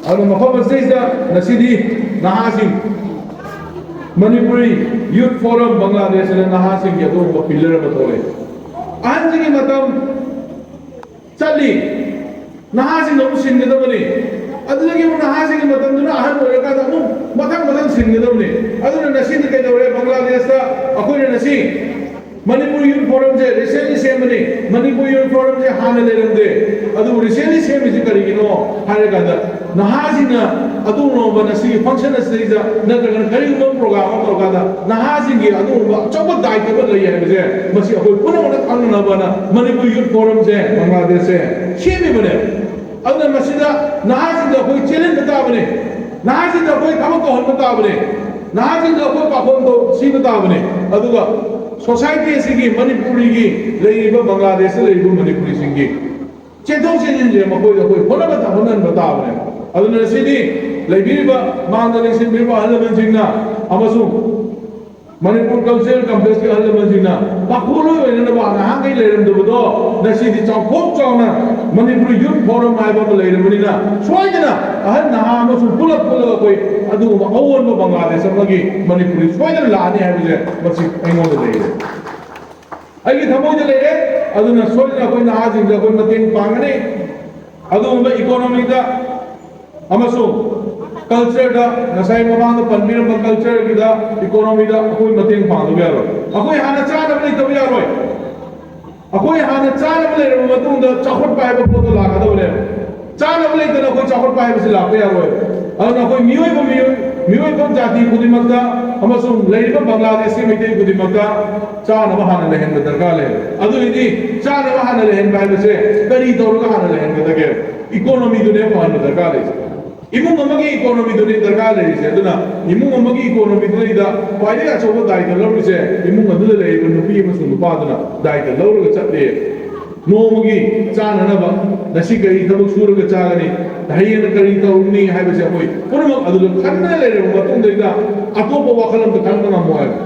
ꯑꯗꯨꯅ ꯃꯐꯝ ꯑꯁꯤꯗꯩꯁꯤꯗ ꯉꯁꯤꯗꯤ ꯅꯍꯥꯁꯤꯡ, ꯃꯅꯤꯄꯨꯔꯤ ꯌꯨꯠ ꯐꯣꯔꯝ ꯕꯪꯒ꯭ꯂꯥꯗꯦꯁ ꯑꯅ ꯅꯍꯥꯁꯤꯡꯒꯤ ꯑꯗꯨꯒꯨꯝꯕ ꯄꯤꯂꯔ ꯑꯃ ꯊꯣꯛꯂꯛꯑꯦ꯫ ꯑꯍꯟꯁꯤꯡꯒꯤ ꯃꯇꯝ ꯆꯠꯂꯤ, ꯅꯍꯥꯁꯤꯡꯅ ꯑꯃꯨꯛ ꯁꯤꯟꯒꯗꯕꯅꯤ꯫ ꯑꯗꯨꯗꯒꯤ ꯑꯃꯨꯛ ꯅꯍꯥꯁꯤꯡꯒꯤ ꯃꯇꯝꯗꯨꯅ ꯑꯍꯟ ꯑꯣꯏꯔꯀꯥꯟꯗ ꯑꯃꯨꯛ ꯃꯊꯪ ꯃꯊꯪ ꯁꯤꯟꯒꯗꯕꯅꯤ꯫ ꯑꯗꯨꯅ ꯉꯁꯤꯗꯤ ꯀꯩꯗꯧꯔꯦ? ꯕꯪꯒ꯭ꯂꯥꯗꯦꯁꯇ ꯑꯩꯈꯣꯏꯅ ꯉꯁꯤ ꯃꯅꯤꯄꯨꯔ ꯌꯨꯠ ꯐꯣꯔꯝꯁꯦ ꯔꯤꯁꯦꯟꯂꯤ ꯁꯦꯝꯕꯅꯤ꯫ ꯃꯅꯤꯄꯨꯔ ꯌꯨꯠ ꯐꯣꯔꯝꯁꯦ ꯍꯥꯟꯅ ꯂꯩꯔꯝꯗꯦ꯫ ꯑꯗꯨꯕꯨ ꯔꯤꯁꯦꯟꯂꯤ ꯁꯦꯝꯃꯤꯁꯤ ꯀꯔꯤꯒꯤꯅꯣ ꯍꯥꯏꯔꯀꯥꯟꯗ, ꯅꯍꯥꯁꯤꯡꯅ ꯑꯗꯨꯒꯨꯝꯂꯕ ꯉꯁꯤꯒꯤ ꯐꯪꯁꯟ ꯑꯁꯤꯗꯩꯗ ꯅꯠꯇ꯭ꯔꯒꯅ ꯀꯔꯤꯒꯨꯝꯕ ꯄ꯭ꯔꯣꯒ꯭ꯔꯥꯝ ꯑꯃ ꯇꯧꯔꯀꯥꯟꯗ ꯅꯍꯥꯁꯤꯡꯒꯤ ꯑꯗꯨꯒꯨꯝꯕ ꯑꯆꯧꯕ ꯗꯥꯏꯇ ꯑꯃ ꯂꯩ ꯍꯥꯏꯕꯁꯦ, ꯃꯁꯤ ꯑꯩꯈꯣꯏ ꯄꯨꯝꯅꯃꯛꯅ ꯈꯪꯅꯅꯕꯅ ꯃꯅꯤꯄꯨꯔ ꯌꯨꯠ ꯐꯣꯔꯝꯁꯦ ꯕꯪꯒ꯭ꯂꯥꯗꯦꯁꯁꯦ ꯁꯦꯝꯃꯤꯕꯅꯦ꯫ ꯑꯗꯨꯅ ꯃꯁꯤꯗ ꯅꯍꯥꯁꯤꯡꯗ ꯑꯩꯈꯣꯏ ꯆꯦꯜꯍꯟꯕ ꯇꯥꯕꯅꯤ, ꯅꯍꯥꯁꯤꯡꯗ ꯑꯩꯈꯣꯏ ꯊꯕꯛ ꯇꯧꯍꯟꯕ ꯇꯥꯕꯅꯤ꯫ ꯅꯍꯥꯁꯤꯡꯗ ꯑꯩꯈꯣꯏ ꯄꯥꯈꯣꯟ ꯊꯣꯛ ꯁꯤꯕ ꯇꯥꯕꯅꯤ꯫ ꯑꯗꯨꯒ ꯁꯣꯁꯥꯏꯇꯤ ꯑꯁꯤꯒꯤ, ꯃꯅꯤꯄꯨꯔꯤꯒꯤ ꯂꯩꯔꯤꯕ, ꯕꯪꯒ꯭ꯂꯥꯗꯦꯁꯇ ꯂꯩꯔꯤꯕ ꯃꯅꯤꯄꯨꯔꯤꯁꯤꯡꯒꯤ ꯆꯦꯟꯊꯣꯛ ꯆꯦꯟꯁꯤꯟꯁꯦ ꯃꯈꯣꯏꯗ ꯑꯩꯈꯣꯏ ꯍꯣꯠꯅꯕ ꯍꯣꯠꯅꯍꯟꯕ ꯇꯥꯕꯅꯦ꯫ ꯑꯗꯨꯅ ꯉꯁꯤꯗꯤ ꯂꯩꯕꯤꯔꯤꯕ, ꯃꯥꯡꯗ ꯂꯦꯡꯁꯤꯟꯕꯤꯔꯤꯕ ꯑꯍꯜ ꯂꯃꯟꯁꯤꯡꯅ ꯑꯃꯁꯨꯡ ꯃꯅꯤꯄꯨꯔ ꯀꯜꯆꯔꯦꯜ ꯀꯝꯄ꯭ꯂꯦꯛꯁꯀꯤ ꯑꯍꯜ ꯂꯃꯟꯁꯤꯡꯅ ꯄꯥꯈꯣꯜꯂꯣꯏ ꯑꯣꯏꯅꯅꯕ ꯅꯍꯥꯟꯈꯩ ꯂꯩꯔꯝꯗꯕꯗꯣ ꯉꯁꯤꯗꯤ ꯆꯥꯎꯊꯣꯛ ꯆꯥꯎꯅ ꯃꯅꯤꯄꯨꯔ ꯌꯨꯠ ꯐꯣꯔꯝ ꯍꯥꯏꯕ ꯑꯃ ꯂꯩꯔꯕꯅꯤꯅ, ꯁꯣꯏꯗꯅ ꯑꯍꯜ ꯅꯍꯥ ꯑꯃꯁꯨꯡ ꯄꯨꯂꯞ ꯄꯨꯜꯂꯒ ꯑꯩꯈꯣꯏ ꯑꯗꯨꯒꯨꯝꯕ ꯑꯑꯣꯟꯕ ꯕꯪꯒ꯭ꯂꯥꯗꯦꯁ ꯑꯃꯒꯤ ꯃꯅꯤꯄꯨꯔꯗ ꯁꯣꯏꯗꯅ ꯂꯥꯛꯑꯅꯤ ꯍꯥꯏꯕꯁꯦ ꯃꯁꯤ ꯑꯩꯉꯣꯟꯗ ꯂꯩꯔꯦ꯫ ꯑꯩꯒꯤ ꯊꯃꯣꯏꯗ ꯂꯩꯔꯦ꯫ ꯑꯗꯨꯅ ꯁꯣꯏꯗꯅ ꯑꯩꯈꯣꯏ ꯅꯍꯥꯁꯤꯡꯁꯦ ꯑꯩꯈꯣꯏ ꯃꯇꯦꯡ ꯄꯥꯡꯒꯅꯤ꯫ ꯑꯗꯨꯒꯨꯝꯕ ꯏꯀꯣꯅꯣꯃꯤꯗ ꯑꯃꯁꯨꯡ ꯀꯜꯆꯔꯗ, ꯉꯁꯥꯏ ꯃꯃꯥꯡꯗ ꯄꯟꯕꯤꯔꯝꯕ ꯀꯜꯆꯔꯒꯤꯗ, ꯏꯀꯣꯅꯣꯃꯤꯗ ꯑꯩꯈꯣꯏ ꯃꯇꯦꯡ ꯄꯥꯡꯗꯕ ꯌꯥꯔꯣꯏ꯫ ꯑꯩꯈꯣꯏ ꯍꯥꯟꯅ ꯆꯥꯅꯕ ꯂꯩꯇꯕ ꯌꯥꯔꯣꯏ꯫ ꯑꯩꯈꯣꯏ ꯍꯥꯟꯅ ꯆꯥꯅꯕ ꯂꯩꯔꯕ ꯃꯇꯨꯡꯗ ꯆꯥꯎꯈꯠꯄ ꯍꯥꯏꯕ ꯄꯣꯠꯇꯣ ꯂꯥꯛꯀꯗꯕꯅꯦꯕ꯫ ꯆꯥꯅꯕ ꯂꯩꯇꯅ ꯑꯩꯈꯣꯏ ꯆꯥꯎꯈꯠꯄ ꯍꯥꯏꯕꯁꯤ ꯂꯥꯛꯄ ꯌꯥꯔꯣꯏ꯫ ꯑꯗꯨꯅ ꯑꯩꯈꯣꯏ ꯃꯤꯑꯣꯏꯕ, ꯃꯤꯑꯣꯏ-, ꯃꯤꯑꯣꯏꯕ ꯖꯥꯇꯤ ꯈꯨꯗꯤꯡꯃꯛꯇ ꯑꯃꯁꯨꯡ ꯂꯩꯔꯤꯕ ꯕꯪꯒ꯭ꯂꯥꯗꯦꯁꯀꯤ ꯃꯩꯇꯩ ꯈꯨꯗꯤꯡꯃꯛꯇ ꯆꯥꯅꯕ ꯍꯥꯟꯅ ꯂꯩꯍꯟꯕ ꯗꯔꯀꯥꯔ ꯂꯩ꯫ ꯑꯗꯨꯒꯤꯗꯤ ꯆꯥꯅꯕ ꯍꯥꯟꯅ ꯂꯩꯍꯟꯕ ꯍꯥꯏꯕꯁꯦ ꯀꯔꯤ ꯇꯧꯔꯒ ꯍꯥꯟꯅ ꯂꯩꯍꯟꯒꯗꯒꯦ? ꯏꯀꯣꯅꯣꯃꯤꯗꯨꯅꯦ ꯐꯍꯟꯕ ꯗꯔꯀꯥꯔ ꯂꯩꯁꯦ꯫ ꯏꯃꯨꯡ ꯑꯃꯒꯤ ꯏꯀꯣꯅꯣꯃꯤꯗꯨꯅꯤ ꯗꯔꯀꯥꯔ ꯂꯩꯔꯤꯁꯦ꯫ ꯑꯗꯨꯅ ꯏꯃꯨꯡ ꯑꯃꯒꯤ ꯏꯀꯣꯅꯣꯃꯤꯗꯨꯗꯩꯗ ꯈ꯭ꯋꯥꯏꯗꯒꯤ ꯑꯆꯧꯕ ꯗꯥꯏꯇ ꯂꯧꯔꯤꯁꯦ ꯏꯃꯨꯡ ꯑꯗꯨꯗ ꯂꯩꯔꯤꯕ ꯅꯨꯄꯤ ꯑꯃꯁꯨꯡ ꯅꯨꯄꯥꯗꯨꯅ ꯗꯥꯏꯇ ꯂꯧꯔꯒ ꯆꯠꯂꯦ꯫ ꯅꯣꯡꯃꯒꯤ ꯆꯥꯅꯅꯕ, ꯉꯁꯤ ꯀꯔꯤ ꯊꯕꯛ ꯁꯨꯔꯒ ꯆꯥꯒꯅꯤ, ꯍꯌꯦꯡꯅ ꯀꯔꯤ ꯇꯧꯔꯨꯅꯤ ꯍꯥꯏꯕꯁꯦ ꯑꯩꯈꯣꯏ ꯄꯨꯝꯅꯃꯛ ꯑꯗꯨꯗ ꯈꯟꯗꯅ ꯂꯩꯔꯕ ꯃꯇꯨꯡꯗꯩꯗ ꯑꯇꯣꯞꯄ ꯋꯥꯈꯜ ꯑꯝꯇ ꯈꯟꯕ ꯉꯝꯃꯣꯏ ꯍꯥꯏꯕ꯫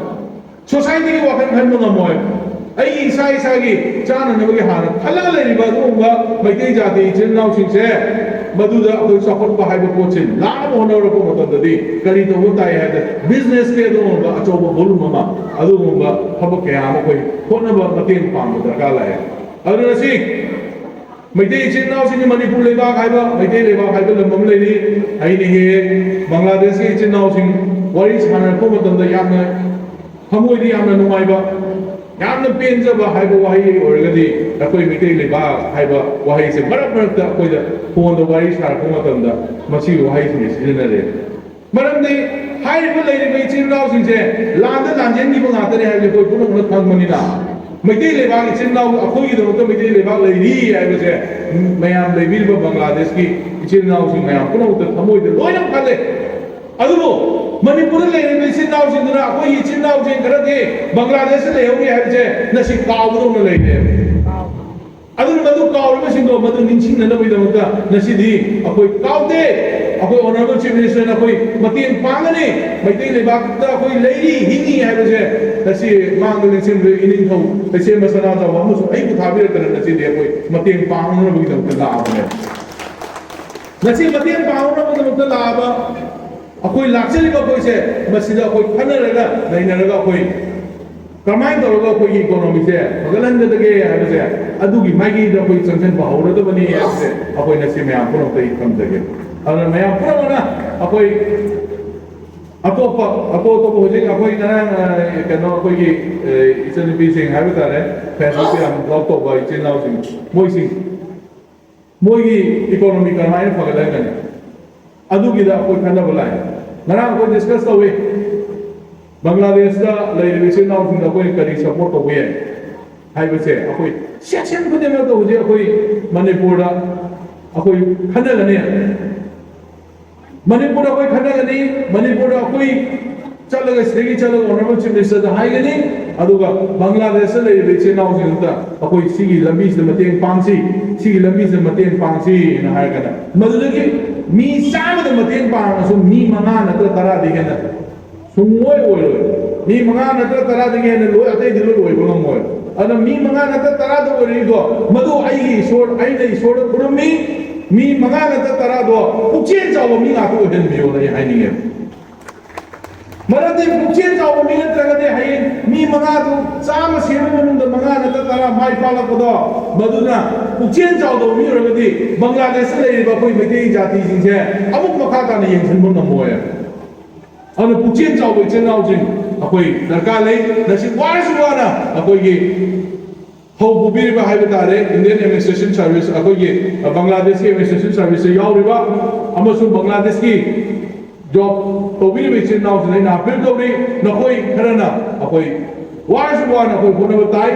ꯁꯣꯁꯥꯏꯇꯤꯒꯤ ꯋꯥꯈꯜ ꯈꯟꯕ ꯉꯝꯃꯣꯏ꯫ ꯑꯩꯒꯤ ꯏꯁꯥ ꯏꯁꯥꯒꯤ ꯆꯥꯅꯅꯕꯒꯤ ꯍꯥꯟꯅ ꯈꯜꯂꯒ ꯂꯩꯔꯤꯕ ꯑꯗꯨꯒꯨꯝꯕ ꯃꯩꯇꯩ ꯖꯥꯇꯤ ꯏꯆꯤꯜ ꯏꯅꯥꯎꯁꯤꯡꯁꯦ ꯃꯗꯨꯗ ꯑꯩꯈꯣꯏ ꯆꯥꯎꯈꯠꯄ ꯍꯥꯏꯕ ꯄꯣꯠꯁꯦ ꯂꯥꯛꯅꯕ ꯍꯣꯠꯅꯔꯛꯄ ꯃꯇꯝꯗꯗꯤ ꯀꯔꯤ ꯇꯧꯕ ꯇꯥꯏ ꯍꯥꯏꯕꯗ businessꯀꯤ ꯑꯗꯨꯒꯨꯝꯕ ꯑꯆꯧꯕ volume ꯑꯃ, ꯑꯗꯨꯒꯨꯝꯕ ꯊꯕꯛ ꯀꯌꯥ ꯑꯃ ꯑꯩꯈꯣꯏ ꯍꯣꯠꯅꯕ ꯃꯇꯦꯡ ꯄꯥꯡꯕ ꯗꯔꯀꯥꯔ ꯂꯥꯛꯑꯦ꯫ ꯑꯗꯨꯅ ꯁꯤ ꯃꯩꯇꯩ ꯏꯆꯤꯜ ꯏꯅꯥꯎꯁꯤꯡꯒꯤ ꯃꯅꯤꯄꯨꯔ ꯂꯩꯕꯥꯛ ꯍꯥꯏꯕ, ꯃꯩꯇꯩ ꯂꯩꯕꯥꯛ ꯍꯥꯏꯕ ꯂꯝ ꯑꯃ ꯂꯩꯔꯤ꯫ ꯑꯩꯅ ꯍꯦꯛ ꯍꯦꯛ ꯕꯪꯒ꯭ꯂꯥꯗꯦꯁꯀꯤ ꯏꯆꯤꯜ ꯏꯅꯥꯎꯁꯤꯡ ꯋꯥꯔꯤ ꯁꯥꯟꯅꯔꯛꯄ ꯃꯇꯝꯗ ꯌꯥꯝꯅ ꯊꯃꯣꯏꯗ ꯌꯥꯝꯅ ꯅꯨꯡꯉꯥꯏꯕ, ꯌꯥꯝꯅ ꯄꯦꯟꯖꯕ ꯍꯥꯏꯕ ꯋꯥꯍꯩ ꯑꯣꯏꯔꯒꯗꯤ ꯑꯩꯈꯣꯏ ꯃꯩꯇꯩ ꯂꯩꯕꯥꯛ ꯍꯥꯏꯕ ꯋꯥꯍꯩꯁꯦ ꯃꯔꯛ ꯃꯔꯛꯇ ꯑꯩꯈꯣꯏꯗ ꯐꯣꯟꯗ ꯋꯥꯔꯤ ꯁꯥꯔꯛꯄ ꯃꯇꯝꯗ ꯃꯁꯤꯒꯤ ꯋꯥꯍꯩꯁꯤꯡꯁꯦ ꯁꯤꯖꯤꯟꯅꯔꯦ꯫ ꯃꯔꯝꯗꯤ ꯍꯥꯏꯔꯤꯕ ꯂꯩꯔꯤꯕ ꯏꯆꯤꯜ ꯏꯅꯥꯎꯁꯤꯡꯁꯦ ꯂꯥꯟꯗ ꯂꯥꯟꯖꯦꯟꯈꯤꯕ ꯉꯥꯛꯇꯅꯤ ꯍꯥꯏꯕꯁꯦ ꯑꯩꯈꯣꯏ ꯄꯨꯝꯅꯃꯛꯅ ꯈꯪꯕꯅꯤꯅ, ꯃꯩꯇꯩ ꯂꯩꯕꯥꯛ ꯏꯆꯤꯜ ꯏꯅꯥꯎ ꯑꯩꯈꯣꯏꯒꯤꯗꯃꯛꯇ ꯃꯩꯇꯩ ꯂꯩꯕꯥꯛ ꯂꯩꯔꯤ ꯍꯥꯏꯕꯁꯦ ꯃꯌꯥꯝ ꯂꯩꯕꯤꯔꯤꯕ ꯕꯪꯒ꯭ꯂꯥꯗꯦꯁꯀꯤ ꯏꯆꯤꯜ ꯏꯅꯥꯎꯁꯤꯡ ꯃꯌꯥꯝ ꯄꯨꯝꯅꯃꯛꯇ ꯊꯃꯣꯏꯗ ꯂꯣꯏꯅ ꯈꯜꯂꯦ꯫ ꯑꯗꯨꯕꯨ ꯃꯅꯤꯄꯨꯔꯗ ꯂꯩꯔꯤꯕ ꯏꯆꯤꯟ ꯏꯅꯥꯎꯁꯤꯡꯗꯨꯅ ꯑꯩꯈꯣꯏꯒꯤ ꯏꯆꯤꯟ ꯏꯅꯥꯎꯁꯤꯡ ꯈꯔꯗꯤ ꯕꯪꯒ꯭ꯂꯥꯗꯦꯁꯇ ꯂꯩꯍꯧꯔꯤ ꯍꯥꯏꯕꯁꯦ ꯉꯁꯤ ꯀꯥꯎꯕꯗꯧꯅ ꯂꯩꯔꯦ꯫ ꯑꯗꯨꯅ ꯃꯗꯨ ꯀꯥꯎꯔꯤꯕꯁꯤꯡꯗꯣ ꯃꯗꯨ ꯅꯤꯡꯁꯤꯡꯅꯅꯕꯒꯤꯗꯃꯛꯇ ꯉꯁꯤꯗꯤ ꯑꯩꯈꯣꯏ ꯀꯥꯎꯗꯦ꯫ ꯑꯩꯈꯣꯏ Honourable Chief Minister ꯅ ꯑꯩꯈꯣꯏ ꯃꯇꯦꯡ ꯄꯥꯡꯒꯅꯤ꯫ ꯃꯩꯇꯩ ꯂꯩꯕꯥꯛꯇ ꯑꯩꯈꯣꯏ ꯂꯩꯔꯤ, ꯍꯤꯡꯉꯤ ꯍꯥꯏꯕꯁꯦ ꯉꯁꯤ ꯃꯥꯡꯗ ꯂꯦꯡꯁꯤꯟꯕ ꯏꯅꯤꯡꯊꯧ ꯂꯩꯁꯦꯝꯕ ꯁꯅꯥꯖꯥꯎꯕ ꯑꯃꯁꯨꯡ ꯑꯩꯕꯨ ꯊꯥꯕꯤꯔꯛꯇꯅ ꯉꯁꯤꯗꯤ ꯑꯩꯈꯣꯏ ꯃꯇꯦꯡ ꯄꯥꯡꯅꯅꯕꯒꯤꯗꯃꯛꯇ ꯂꯥꯛꯑꯕꯅꯦ꯫ ꯉꯁꯤ ꯃꯇꯦꯡ ꯄꯥꯡꯅꯅꯕꯒꯤꯗꯃꯛꯇ ꯂꯥꯛꯑꯕ ꯑꯩꯈꯣꯏ ꯂꯥꯛꯆꯔꯤꯕ ꯑꯩꯈꯣꯏꯁꯦ ꯃꯁꯤꯗ ꯑꯩꯈꯣꯏ ꯈꯟꯅꯔꯒ ꯅꯩꯅꯔꯒ ꯑꯩꯈꯣꯏ ꯀꯃꯥꯏꯅ ꯇꯧꯔꯒ ꯑꯩꯈꯣꯏꯒꯤ economy ꯁꯦ ꯐꯒꯠꯍꯟꯒꯗꯒꯦ ꯍꯥꯏꯕꯁꯦ ꯑꯗꯨꯒꯤ ꯃꯥꯏꯀꯩꯗ ꯑꯩꯈꯣꯏ ꯆꯪꯁꯤꯟꯕ ꯍꯧꯔꯗꯕꯅꯤ ꯍꯥꯏꯕꯁꯦ ꯑꯩꯈꯣꯏ ꯉꯁꯤ ꯃꯌꯥꯝ ꯄꯨꯝꯅꯃꯛꯇ ꯑꯩ ꯊꯝꯖꯒꯦ꯫ ꯑꯗꯨꯅ ꯃꯌꯥꯝ ꯄꯨꯝꯅꯃꯛꯅ ꯑꯩꯈꯣꯏ ꯑꯇꯣꯞꯄ, ꯑꯇꯣꯞ ꯑꯇꯣꯞꯄ ꯍꯧꯖꯤꯛ ꯑꯩꯈꯣꯏ ꯉꯔꯥꯡ, ꯑ, ꯀꯩꯅꯣ ꯑꯩꯈꯣꯏꯒꯤ, ꯑ, ꯏꯆꯟꯅꯨꯄꯤꯁꯤꯡ ꯍꯥꯏꯕ ꯇꯥꯔꯦ, Facebook ꯇ ꯌꯥꯝ vlog ꯇꯧꯕ ꯏꯆꯤꯟ ꯏꯅꯥꯎꯁꯤꯡ, ꯃꯣꯏꯁꯤꯡ ꯃꯣꯏꯒꯤ economy ꯀꯔꯝꯍꯥꯏꯅ ꯐꯒꯠꯍꯟꯒꯅꯤ? ꯑꯗꯨꯒꯤꯗ ꯑꯩꯈꯣꯏ ꯈꯟꯅꯕ ꯂꯥꯛꯑꯦ꯫ ꯉꯔꯥꯡ ꯑꯩꯈꯣꯏ discuss ꯇꯧꯏ, ꯕꯪꯒ꯭ꯂꯥꯗꯦꯁꯇ ꯂꯩꯔꯤꯕ ꯏꯆꯤꯟ ꯏꯅꯥꯎꯁꯤꯡꯗ ꯑꯩꯈꯣꯏ ꯀꯔꯤ support ꯇꯧꯕ ꯌꯥꯏ ꯍꯥꯏꯕꯁꯦ꯫ ꯑꯩꯈꯣꯏ section ꯈꯨꯗꯤꯡꯃꯛꯇ ꯍꯧꯖꯤꯛ ꯑꯩꯈꯣꯏ ꯃꯅꯤꯄꯨꯔꯗ ꯑꯩꯈꯣꯏ ꯈꯟꯅꯒꯅꯤ꯫ ꯃꯅꯤꯄꯨꯔꯗ ꯑꯩꯈꯣꯏ ꯈꯟꯅꯒꯅꯤ꯫ ꯃꯅꯤꯄꯨꯔꯗ ꯑꯩꯈꯣꯏ ꯆꯠꯂꯒ, ꯁꯤꯗꯒꯤ ꯆꯠꯂꯒ Honourable Chief Minister ꯗ ꯍꯥꯏꯒꯅꯤ꯫ ꯑꯗꯨꯒ ꯕꯪꯒ꯭ꯂꯥꯗꯦꯁꯇ ꯂꯩꯔꯤꯕ ꯏꯆꯤꯜ ꯏꯅꯥꯎꯁꯤꯡꯗꯨꯗ ꯑꯩꯈꯣꯏ ꯁꯤꯒꯤ ꯂꯝꯕꯤꯁꯤꯗ ꯃꯇꯦꯡ ꯄꯥꯡꯁꯤ, ꯁꯤꯒꯤ ꯂꯝꯕꯤꯁꯤꯗ ꯃꯇꯦꯡ ꯄꯥꯡꯁꯤꯅ ꯍꯥꯏꯔꯒꯅ, ꯃꯗꯨꯗꯒꯤ ꯃꯤ ꯆꯥꯝꯃꯗ ꯃꯇꯦꯡ ꯄꯥꯡꯉꯁꯨ ꯃꯤ ꯃꯉꯥ ꯅꯠꯇ꯭ꯔ ꯇꯔꯥꯗꯤ ꯍꯦꯟꯅ ꯁꯨꯡꯑꯣꯏ ꯑꯣꯏꯔꯣꯏ꯫ ꯃꯤ ꯃꯉꯥ ꯅꯠꯇ꯭ꯔ ꯇꯔꯥꯗꯒꯤ ꯍꯦꯟꯅ ꯂꯣꯏ, ꯑꯇꯩꯗꯤ ꯂꯣꯏ ꯑꯣꯏꯕ ꯉꯝꯃꯣꯏ꯫ ꯑꯗꯨꯅ ꯃꯤ ꯃꯉꯥ ꯅꯠꯇ꯭ꯔ ꯇꯔꯥꯗ ꯑꯣꯏꯔꯤꯗꯣ, ꯃꯗꯨ ꯑꯩꯒꯤ ꯏꯁꯣꯔ, ꯑꯩꯅ ꯏꯁꯣꯔꯗ ꯈꯨꯔꯨꯝꯃꯤ, ꯃꯤ ꯃꯉꯥ ꯅꯠꯇ꯭ꯔ ꯇꯔꯥꯗꯣ ꯄꯨꯛꯆꯦꯜ ꯆꯥꯎꯕ ꯃꯤ ꯉꯥꯛꯇ ꯑꯣꯏꯍꯟꯕꯤꯌꯣꯅ ꯑꯩ ꯍꯥꯏꯅꯤꯡꯉꯦ꯫ ꯃꯔꯝꯗꯤ ꯄꯨꯛꯆꯦꯜ ꯆꯥꯎꯕ ꯃꯤ ꯅꯠꯇ꯭ꯔꯒꯗꯤ ꯍꯌꯦꯡ ꯃꯤ ꯃꯉꯥꯗꯨ ꯆꯥꯝꯃ ꯁꯦꯝꯕ ꯃꯅꯨꯡꯗ ꯃꯉꯥ ꯅꯠꯇ꯭ꯔ ꯇꯔꯥ ꯃꯥꯏ ꯄꯥꯛꯂꯛꯄꯗꯣ, ꯃꯗꯨꯅ ꯄꯨꯛꯆꯦꯜ ꯆꯥꯎꯗꯕ ꯃꯤ ꯑꯣꯏꯔꯒꯗꯤ ꯕꯪꯒ꯭ꯂꯥꯗꯦꯁꯇ ꯂꯩꯔꯤꯕ ꯑꯩꯈꯣꯏ ꯃꯩꯇꯩ ꯖꯥꯇꯤꯁꯤꯡꯁꯦ ꯑꯃꯨꯛ ꯃꯈꯥ ꯇꯥꯅ ꯌꯦꯡꯁꯤꯟꯕ ꯉꯝꯃꯣꯏ꯫ ꯑꯗꯨꯅ ꯄꯨꯛꯆꯦꯜ ꯆꯥꯎꯕ ꯏꯆꯤꯜ ꯏꯅꯥꯎꯁꯤꯡ ꯑꯩꯈꯣꯏ ꯗꯔꯀꯥꯔ ꯂꯩ꯫ ꯉꯁꯤ ꯋꯥꯔꯁꯨ ꯋꯥꯅ ꯑꯩꯈꯣꯏꯒꯤ ꯊꯧ ꯄꯨꯕꯤꯔꯤꯕ ꯍꯥꯏꯕ ꯇꯥꯔꯦ, Indian Administration Service, ꯑꯩꯈꯣꯏꯒꯤ, ꯑ, ꯕꯪꯒ꯭ꯂꯥꯗꯦꯁꯀꯤ Administration Service ꯇ ꯌꯥꯎꯔꯤꯕ ꯑꯃꯁꯨꯡ ꯕꯪꯒ꯭ꯂꯥꯗꯦꯁꯀꯤ job ꯇꯧꯕꯤꯔꯤꯕ ꯏꯆꯤꯜ ꯏꯅꯥꯎꯁꯤꯡ ꯑꯩꯅ appeal ꯇꯧꯔꯤ, ꯅꯈꯣꯏ ꯈꯔꯅ ꯑꯩꯈꯣꯏ ꯋꯥꯔꯁꯨ ꯋꯥꯅ ꯑꯩꯈꯣꯏ ꯍꯣꯠꯅꯕ ꯇꯥꯏ꯫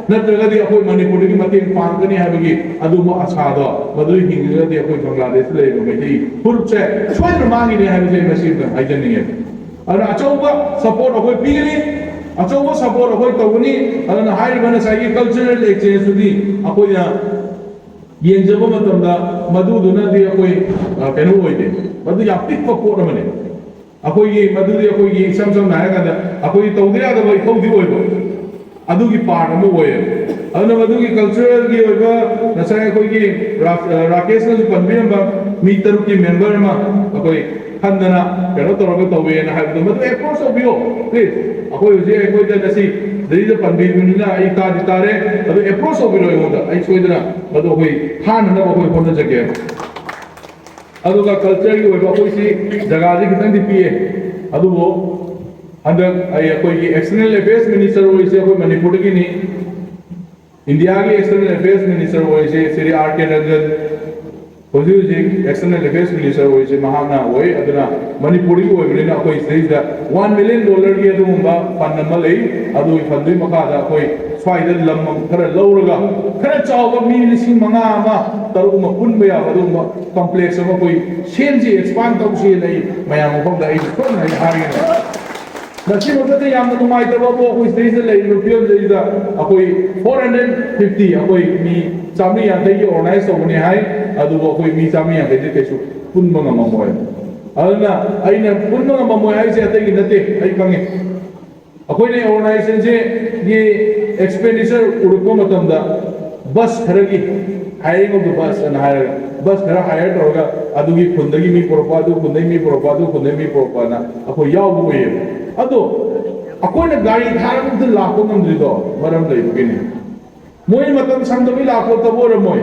ꯅꯠꯇ꯭ꯔꯒꯗꯤ ꯑꯩꯈꯣꯏ ꯃꯅꯤꯄꯨꯔꯗꯒꯤ ꯃꯇꯦꯡ ꯄꯥꯡꯒꯅꯤ ꯍꯥꯏꯕꯒꯤ ꯑꯗꯨꯝꯕ ꯑꯁꯥꯗꯣ, ꯃꯗꯨ ꯍꯤꯡꯉꯒꯗꯤ ꯑꯩꯈꯣꯏ ꯕꯪꯒ꯭ꯂꯥꯗꯦꯁꯇ ꯂꯩꯔꯤꯕ ꯃꯩꯇꯩ ꯐꯨꯔꯨꯞꯁꯦ ꯁꯣꯏꯗꯅ ꯃꯥꯡꯈꯤꯅꯤ ꯍꯥꯏꯕꯁꯦ ꯑꯩ ꯃꯁꯤ ꯑꯝꯇꯪ ꯍꯥꯏꯖꯅꯤꯡꯉꯦ꯫ ꯑꯗꯨꯅ ꯑꯆꯧꯕ ꯁꯄꯣꯔꯠ ꯑꯩꯈꯣꯏ ꯄꯤꯒꯅꯤ, ꯑꯆꯧꯕ ꯁꯄꯣꯔꯠ ꯑꯩꯈꯣꯏ ꯇꯧꯒꯅꯤ꯫ ꯑꯗꯨꯅ ꯍꯥꯏꯔꯤꯕ ꯉꯁꯥꯏꯒꯤ ꯀꯜꯆꯔꯦꯜ ꯑꯦꯛꯁꯆꯦꯟꯖꯇꯨꯗꯤ ꯑꯩꯈꯣꯏꯅ ꯌꯦꯡꯖꯕ ꯃꯇꯝꯗ ꯃꯗꯨꯗꯨꯅꯗꯤ ꯑꯩꯈꯣꯏ, ꯑ, ꯀꯩꯅꯣ ꯑꯣꯏꯗꯦ, ꯃꯗꯨ ꯌꯥꯝ ꯄꯤꯛꯄ ꯄꯣꯠ ꯑꯃꯅꯤ꯫ ꯑꯩꯈꯣꯏꯒꯤ ꯃꯗꯨꯗꯤ ꯑꯩꯈꯣꯏꯒꯤ ꯏꯁꯝ ꯁꯝꯅ ꯍꯥꯏꯔꯀꯥꯟꯗ ꯑꯩꯈꯣꯏꯒꯤ ꯇꯧꯗ ꯌꯥꯗꯕ ꯏꯊꯧꯗꯤ ꯑꯣꯏꯕ, ꯑꯗꯨꯒꯤ ꯄꯥꯔꯠ ꯑꯃ ꯑꯣꯏꯌꯦꯕ꯫ ꯑꯗꯨꯅ ꯃꯗꯨꯒꯤ ꯀꯜꯆꯔꯦꯜꯒꯤ ꯑꯣꯏꯕ ꯉꯁꯥꯏ ꯑꯩꯈꯣꯏꯒꯤ ꯔꯥ-, ꯔꯥꯀꯦꯁꯅꯁꯨ ꯄꯟꯕꯤꯔꯝꯕ ꯃꯤ ꯇꯔꯨꯛꯀꯤ ꯃꯦꯝꯕꯔ ꯑꯃ ꯑꯩꯈꯣꯏ ꯈꯟꯗꯅ ꯀꯩꯅꯣ ꯇꯧꯔꯒ ꯇꯧꯋꯦꯅ ꯍꯥꯏꯕꯗꯣ, ꯃꯗꯨ ꯑꯦꯄ꯭ꯔꯣꯆ ꯇꯧꯕꯤꯌꯣ ꯄ꯭ꯂꯤꯖ꯫ ꯑꯩꯈꯣꯏ ꯍꯧꯖꯤꯛ ꯑꯩꯈꯣꯏꯗ ꯉꯁꯤ ꯁꯤꯗꯩꯗ ꯄꯟꯕꯤꯕꯅꯤꯅ ꯑꯩ ꯇꯥꯗꯤ ꯇꯥꯔꯦ, ꯑꯗꯨ ꯑꯦꯄ꯭ꯔꯣꯆ ꯇꯧꯕꯤꯔꯣ ꯑꯩꯉꯣꯟꯗ, ꯑꯩ ꯁꯣꯏꯗꯅ ꯃꯗꯨ ꯑꯩꯈꯣꯏ ꯊꯥꯅꯅꯕ ꯑꯩꯈꯣꯏ ꯍꯣꯠꯅꯖꯒꯦ꯫ ꯑꯗꯨꯒ ꯀꯜꯆꯔꯒꯤ ꯑꯣꯏꯕ ꯑꯩꯈꯣꯏꯁꯤ ꯖꯒꯥꯁꯤ ꯈꯤꯇꯪꯗꯤ ꯄꯤꯛꯑꯦ, ꯑꯗꯨꯕꯨ ꯍꯟꯗꯛ ꯑꯩ ꯑꯩꯈꯣꯏꯒꯤ ꯑꯦꯛꯁꯇꯔꯅꯦꯜ ꯑꯦꯐꯤꯌꯔꯁ ꯃꯤꯅꯤꯁꯇꯔ ꯑꯣꯏꯔꯤꯁꯦ ꯑꯩꯈꯣꯏ ꯃꯅꯤꯄꯨꯔꯗꯒꯤꯅꯤ, ꯏꯟꯗꯤꯌꯥꯒꯤ ꯑꯦꯛꯁꯇꯔꯅꯦꯜ ꯑꯦꯐꯤꯌꯔꯁ ꯃꯤꯅꯤꯁꯇꯔ ꯑꯣꯏꯔꯤꯁꯦ ꯁ꯭ꯔꯤ ꯑꯥꯔ ꯀꯦ ꯔꯟꯖꯟ꯫ ꯍꯧꯖꯤꯛ ꯍꯧꯖꯤꯛ ꯑꯦꯛꯁꯇꯔꯅꯦꯜ ꯑꯦꯐꯤꯌꯔꯁ ꯃꯤꯅꯤꯁꯇꯔ ꯑꯣꯏꯔꯤꯁꯦ ꯃꯍꯥꯛꯅ ꯑꯣꯏ꯫ ꯑꯗꯨꯅ ꯃꯅꯤꯄꯨꯔꯗꯒꯤ ꯑꯣꯏꯕꯅꯤꯅ ꯑꯩꯈꯣꯏ ꯁꯤꯗꯩꯁꯤꯗ ꯋꯥꯟ ꯃꯤꯂꯤꯌꯟ ꯗꯣꯂꯔꯒꯤ ꯑꯗꯨꯒꯨꯝꯕ ꯐꯟ ꯑꯃ ꯂꯩ꯫ ꯑꯗꯨꯒꯤ ꯐꯟꯗꯨꯒꯤ ꯃꯈꯥꯗ ꯑꯩꯈꯣꯏ ꯁ꯭ꯋꯥꯏꯗ ꯂꯝ ꯈꯔ ꯂꯧꯔꯒ, ꯈꯔ ꯆꯥꯎꯕ, ꯃꯤ ꯂꯤꯁꯤꯡ ꯃꯉꯥ ꯑꯃ ꯇꯔꯨꯛ ꯑꯃ ꯄꯨꯟꯕ ꯌꯥꯕ ꯑꯗꯨꯒꯨꯝꯕ ꯀꯝꯄ꯭ꯂꯦꯛꯁ ꯑꯃ ꯑꯩꯈꯣꯏ ꯁꯦꯝꯁꯤ, ꯑꯦꯛꯁꯄꯥꯟ ꯇꯧꯁꯤꯅ ꯑꯩ ꯃꯌꯥꯝ ꯃꯐꯝꯗ ꯑꯩ ꯁꯣꯏꯗꯅ ꯑꯩ ꯍꯥꯏꯒꯅꯤ꯫ ꯃꯁꯤꯃꯛꯇꯗ ꯌꯥꯝꯅ ꯅꯨꯡꯉꯥꯏꯇꯕ ꯑꯃ, ꯑꯩꯈꯣꯏ ꯁꯤꯗꯩꯁꯤꯗ ꯂꯩꯔꯤꯕ ꯐꯤꯕꯝꯁꯤꯗꯩꯗ ꯑꯩꯈꯣꯏ ꯐꯣꯔ ꯍꯟꯗ꯭ꯔꯦꯠ ꯐꯤꯐꯇꯤ, ꯑꯩꯈꯣꯏ ꯃꯤ ꯆꯥꯃꯔꯤ ꯌꯥꯡꯈꯩꯒꯤ ꯑꯣꯔꯒꯅꯥꯏꯖ ꯇꯧꯕꯅꯤ ꯍꯥꯏ, ꯑꯗꯨꯕꯨ ꯑꯩꯈꯣꯏ ꯃꯤ ꯆꯥꯃꯔꯤ ꯌꯥꯡꯈꯩꯁꯦ ꯀꯩꯁꯨ ꯄꯨꯟꯕ ꯉꯝꯃꯝꯃꯣꯏ꯫ ꯑꯗꯨꯅ ꯑꯩꯅ ꯄꯨꯟꯕ ꯉꯝꯃꯝꯃꯣꯏ ꯍꯥꯏꯁꯦ ꯑꯇꯩꯒꯤ ꯅꯠꯇꯦ, ꯑꯩ ꯈꯪꯉꯤ꯫ ꯑꯩꯈꯣꯏꯅ ꯑꯣꯔꯒꯅꯥꯏꯖꯦꯁꯟꯁꯤꯒꯤ ꯑꯦꯛꯁꯄꯦꯟꯗꯤꯆꯔ ꯎꯔꯛꯄ ꯃꯇꯝꯗ, ꯕꯁ ꯈꯔꯒꯤ, hiring of the bus ꯑꯅ ꯍꯥꯏꯔꯒ, ꯕꯁ ꯈꯔ ꯍꯥꯏꯌꯔ ꯇꯧꯔꯒ ꯑꯗꯨꯒꯤ ꯈꯨꯟꯗꯒꯤ ꯃꯤ ꯄꯨꯔꯛꯄ, ꯑꯗꯨ ꯈꯨꯟꯗꯒꯤ ꯃꯤ ꯄꯨꯔꯛꯄ, ꯑꯗꯨ ꯈꯨꯟꯗꯒꯤ ꯃꯤ ꯄꯨꯔꯛꯄꯅ ꯑꯩꯈꯣꯏ ꯌꯥꯎꯕ ꯑꯣꯏꯌꯦꯕ꯫ ꯑꯗꯣ ꯑꯩꯈꯣꯏꯅ ꯒꯥꯔꯤ ꯊꯥꯔꯒ ꯑꯝꯇ ꯂꯥꯛꯄ ꯉꯝꯗ꯭ꯔꯤꯗꯣ ꯃꯔꯝ ꯂꯩꯕꯒꯤꯅꯤ꯫ ꯃꯣꯏ ꯃꯇꯝ ꯁꯪꯗꯕꯒꯤ ꯂꯥꯛꯄ ꯇꯕꯨ ꯑꯣꯏꯔꯝꯃꯣꯏ,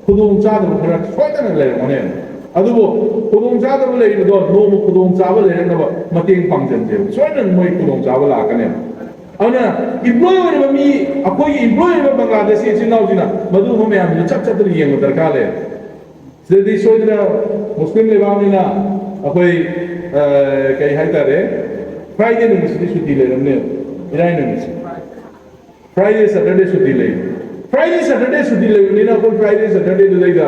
ꯈꯨꯗꯣꯡ ꯆꯥꯗꯕ ꯈꯔ ꯁꯣꯏꯗꯅ ꯂꯩꯔꯝꯒꯅꯦꯕ꯫ ꯑꯗꯨꯕꯨ ꯈꯨꯗꯣꯡ ꯆꯥꯗꯕ ꯂꯩꯔꯤꯕꯗꯣ ꯅꯣꯡꯃ ꯈꯨꯗꯣꯡ ꯆꯥꯕ ꯂꯩꯔꯛꯅꯕ ꯃꯇꯦꯡ ꯄꯥꯡꯁꯤꯟꯁꯦꯕ, ꯁꯣꯏꯗꯅ ꯃꯣꯏ ꯈꯨꯗꯣꯡ ꯆꯥꯕ ꯂꯥꯛꯀꯅꯦꯕ꯫ ꯑꯗꯨꯅ ꯏꯝꯄ꯭ꯂꯣꯏ ꯑꯣꯏꯔꯤꯕ ꯃꯤ, ꯑꯩꯈꯣꯏꯒꯤ ꯏꯝꯄ꯭ꯂꯣꯏ ꯑꯣꯏꯔꯤꯕ ꯕꯪꯒ꯭ꯂꯥꯗꯦꯁꯤ ꯏꯆꯤꯟ ꯏꯅꯥꯎꯁꯤꯡꯅ ꯃꯗꯨꯒꯨꯝꯕ ꯃꯌꯥꯝꯁꯤꯗ ꯆꯠ ꯆꯠꯇꯅ ꯌꯦꯡꯕ ꯗꯔꯀꯥꯔ ꯂꯩ꯫ ꯁꯤꯗꯗꯤ ꯁꯣꯏꯗꯅ ꯃꯨꯁꯂꯤꯝ ꯂꯩꯕꯥꯛꯅꯤꯅ ꯑꯩꯈꯣꯏ, ꯑ, ꯀꯩ ꯍꯥꯏꯇꯥꯔꯦ, ꯐ꯭ꯔꯥꯏꯗꯦ ꯅꯨꯃꯤꯠꯁꯤꯗꯤ ꯁꯨꯇꯤ ꯂꯩꯔꯝꯅꯦꯕ, ꯏꯔꯥꯏ ꯅꯨꯃꯤꯠꯁꯦ꯫ Friday Saturday ꯁꯨꯇꯤ ꯂꯩ꯫ Friday Saturday ꯁꯨꯇꯤ ꯂꯩꯕꯅꯤꯅ ꯑꯩꯈꯣꯏ Friday Saturdayꯗꯨꯗꯩꯗ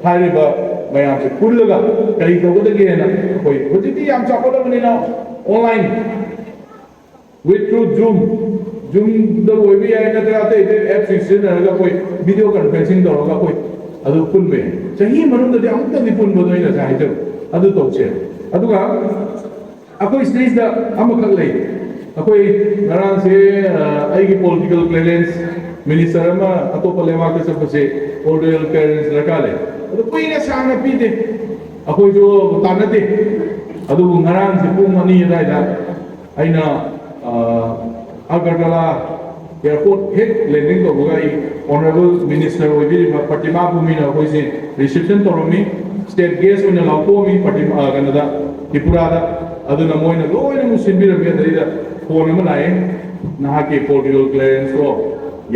ꯍꯥꯏꯔꯤꯕ ꯃꯌꯥꯝꯁꯦ ꯄꯨꯜꯂꯒ ꯀꯔꯤ ꯇꯧꯒꯗꯒꯦꯅ ꯑꯩꯈꯣꯏ ꯍꯧꯖꯤꯛꯇꯤ ꯌꯥꯝ ꯆꯥꯎꯈꯠꯂꯕꯅꯤꯅ online with through Zoom, Zoomꯗ ꯑꯣꯏꯕ ꯌꯥꯏ, ꯅꯠꯇ꯭ꯔꯒ ꯑꯇꯩ ꯑꯇꯩ apps ꯁꯤꯖꯤꯟꯅꯔꯒ ꯑꯩꯈꯣꯏ video conferencing ꯇꯧꯔꯒ ꯑꯩꯈꯣꯏ ꯑꯗꯨ ꯄꯨꯟꯕ ꯌꯥꯏ꯫ ꯆꯍꯤ ꯃꯅꯨꯡꯗꯗꯤ ꯑꯃꯨꯛꯇꯪꯗꯤ ꯄꯨꯟꯕꯗꯣ ꯑꯩꯅ ꯉꯁꯥꯏ ꯍꯥꯏꯖꯕ ꯑꯗꯨ ꯇꯧꯁꯦ꯫ ꯑꯗꯨꯒ ꯑꯩꯈꯣꯏ ꯁꯤꯗꯩꯁꯤꯗ ꯑꯃꯈꯛ ꯂꯩ꯫ ꯑꯩꯈꯣꯏ ꯉꯔꯥꯡꯁꯦ ꯑ, ꯑꯩꯒꯤ political clearance, minister ꯑꯃ ꯑꯇꯣꯞꯄ ꯂꯩꯕꯥꯛꯇ ꯆꯠꯄꯁꯦ political clearance ꯗꯔꯀꯥꯔ ꯂꯩ꯫ ꯑꯗꯨ ꯀꯨꯏꯅ ꯁꯥꯡꯅ ꯄꯤꯗꯦ, ꯑꯩꯈꯣꯏꯁꯨ ꯇꯥꯟꯅꯗꯦ꯫ ꯑꯗꯨꯕꯨ ꯉꯔꯥꯡꯁꯦ ꯄꯨꯡ ꯑꯅꯤ ꯑꯗꯨꯋꯥꯏꯗ ꯑꯩꯅ ꯑ, ꯑꯒꯔꯇꯂꯥ airport ꯍꯦꯛ landing ꯇꯧꯕꯒ ꯑꯩ honourable minister ꯑꯣꯏꯕꯤꯔꯤꯕ ꯄ꯭ꯔꯇꯤꯃꯥ ꯄꯨꯝꯃꯤꯅ ꯑꯩꯈꯣꯏꯁꯦ reception ꯇꯧꯔꯝꯃꯤ꯫ State guest ꯑꯣꯏꯅ ꯂꯥꯎꯊꯣꯛꯑꯝꯃꯤ ꯄ꯭ꯔꯇꯤꯃꯥ, ꯑ, ꯀꯩꯅꯣꯗ, ꯇ꯭ꯔꯤꯄꯨꯔꯥꯗ꯫ ꯑꯗꯨꯅ ꯃꯣꯏꯅ ꯂꯣꯏꯅꯃꯛ ꯁꯤꯟꯕꯤꯔꯝꯃꯤ꯫ ꯑꯗꯩꯗ phone ꯑꯃ ꯂꯥꯛꯑꯦ, "ꯅꯍꯥꯛꯀꯤ political clearanceꯇꯣ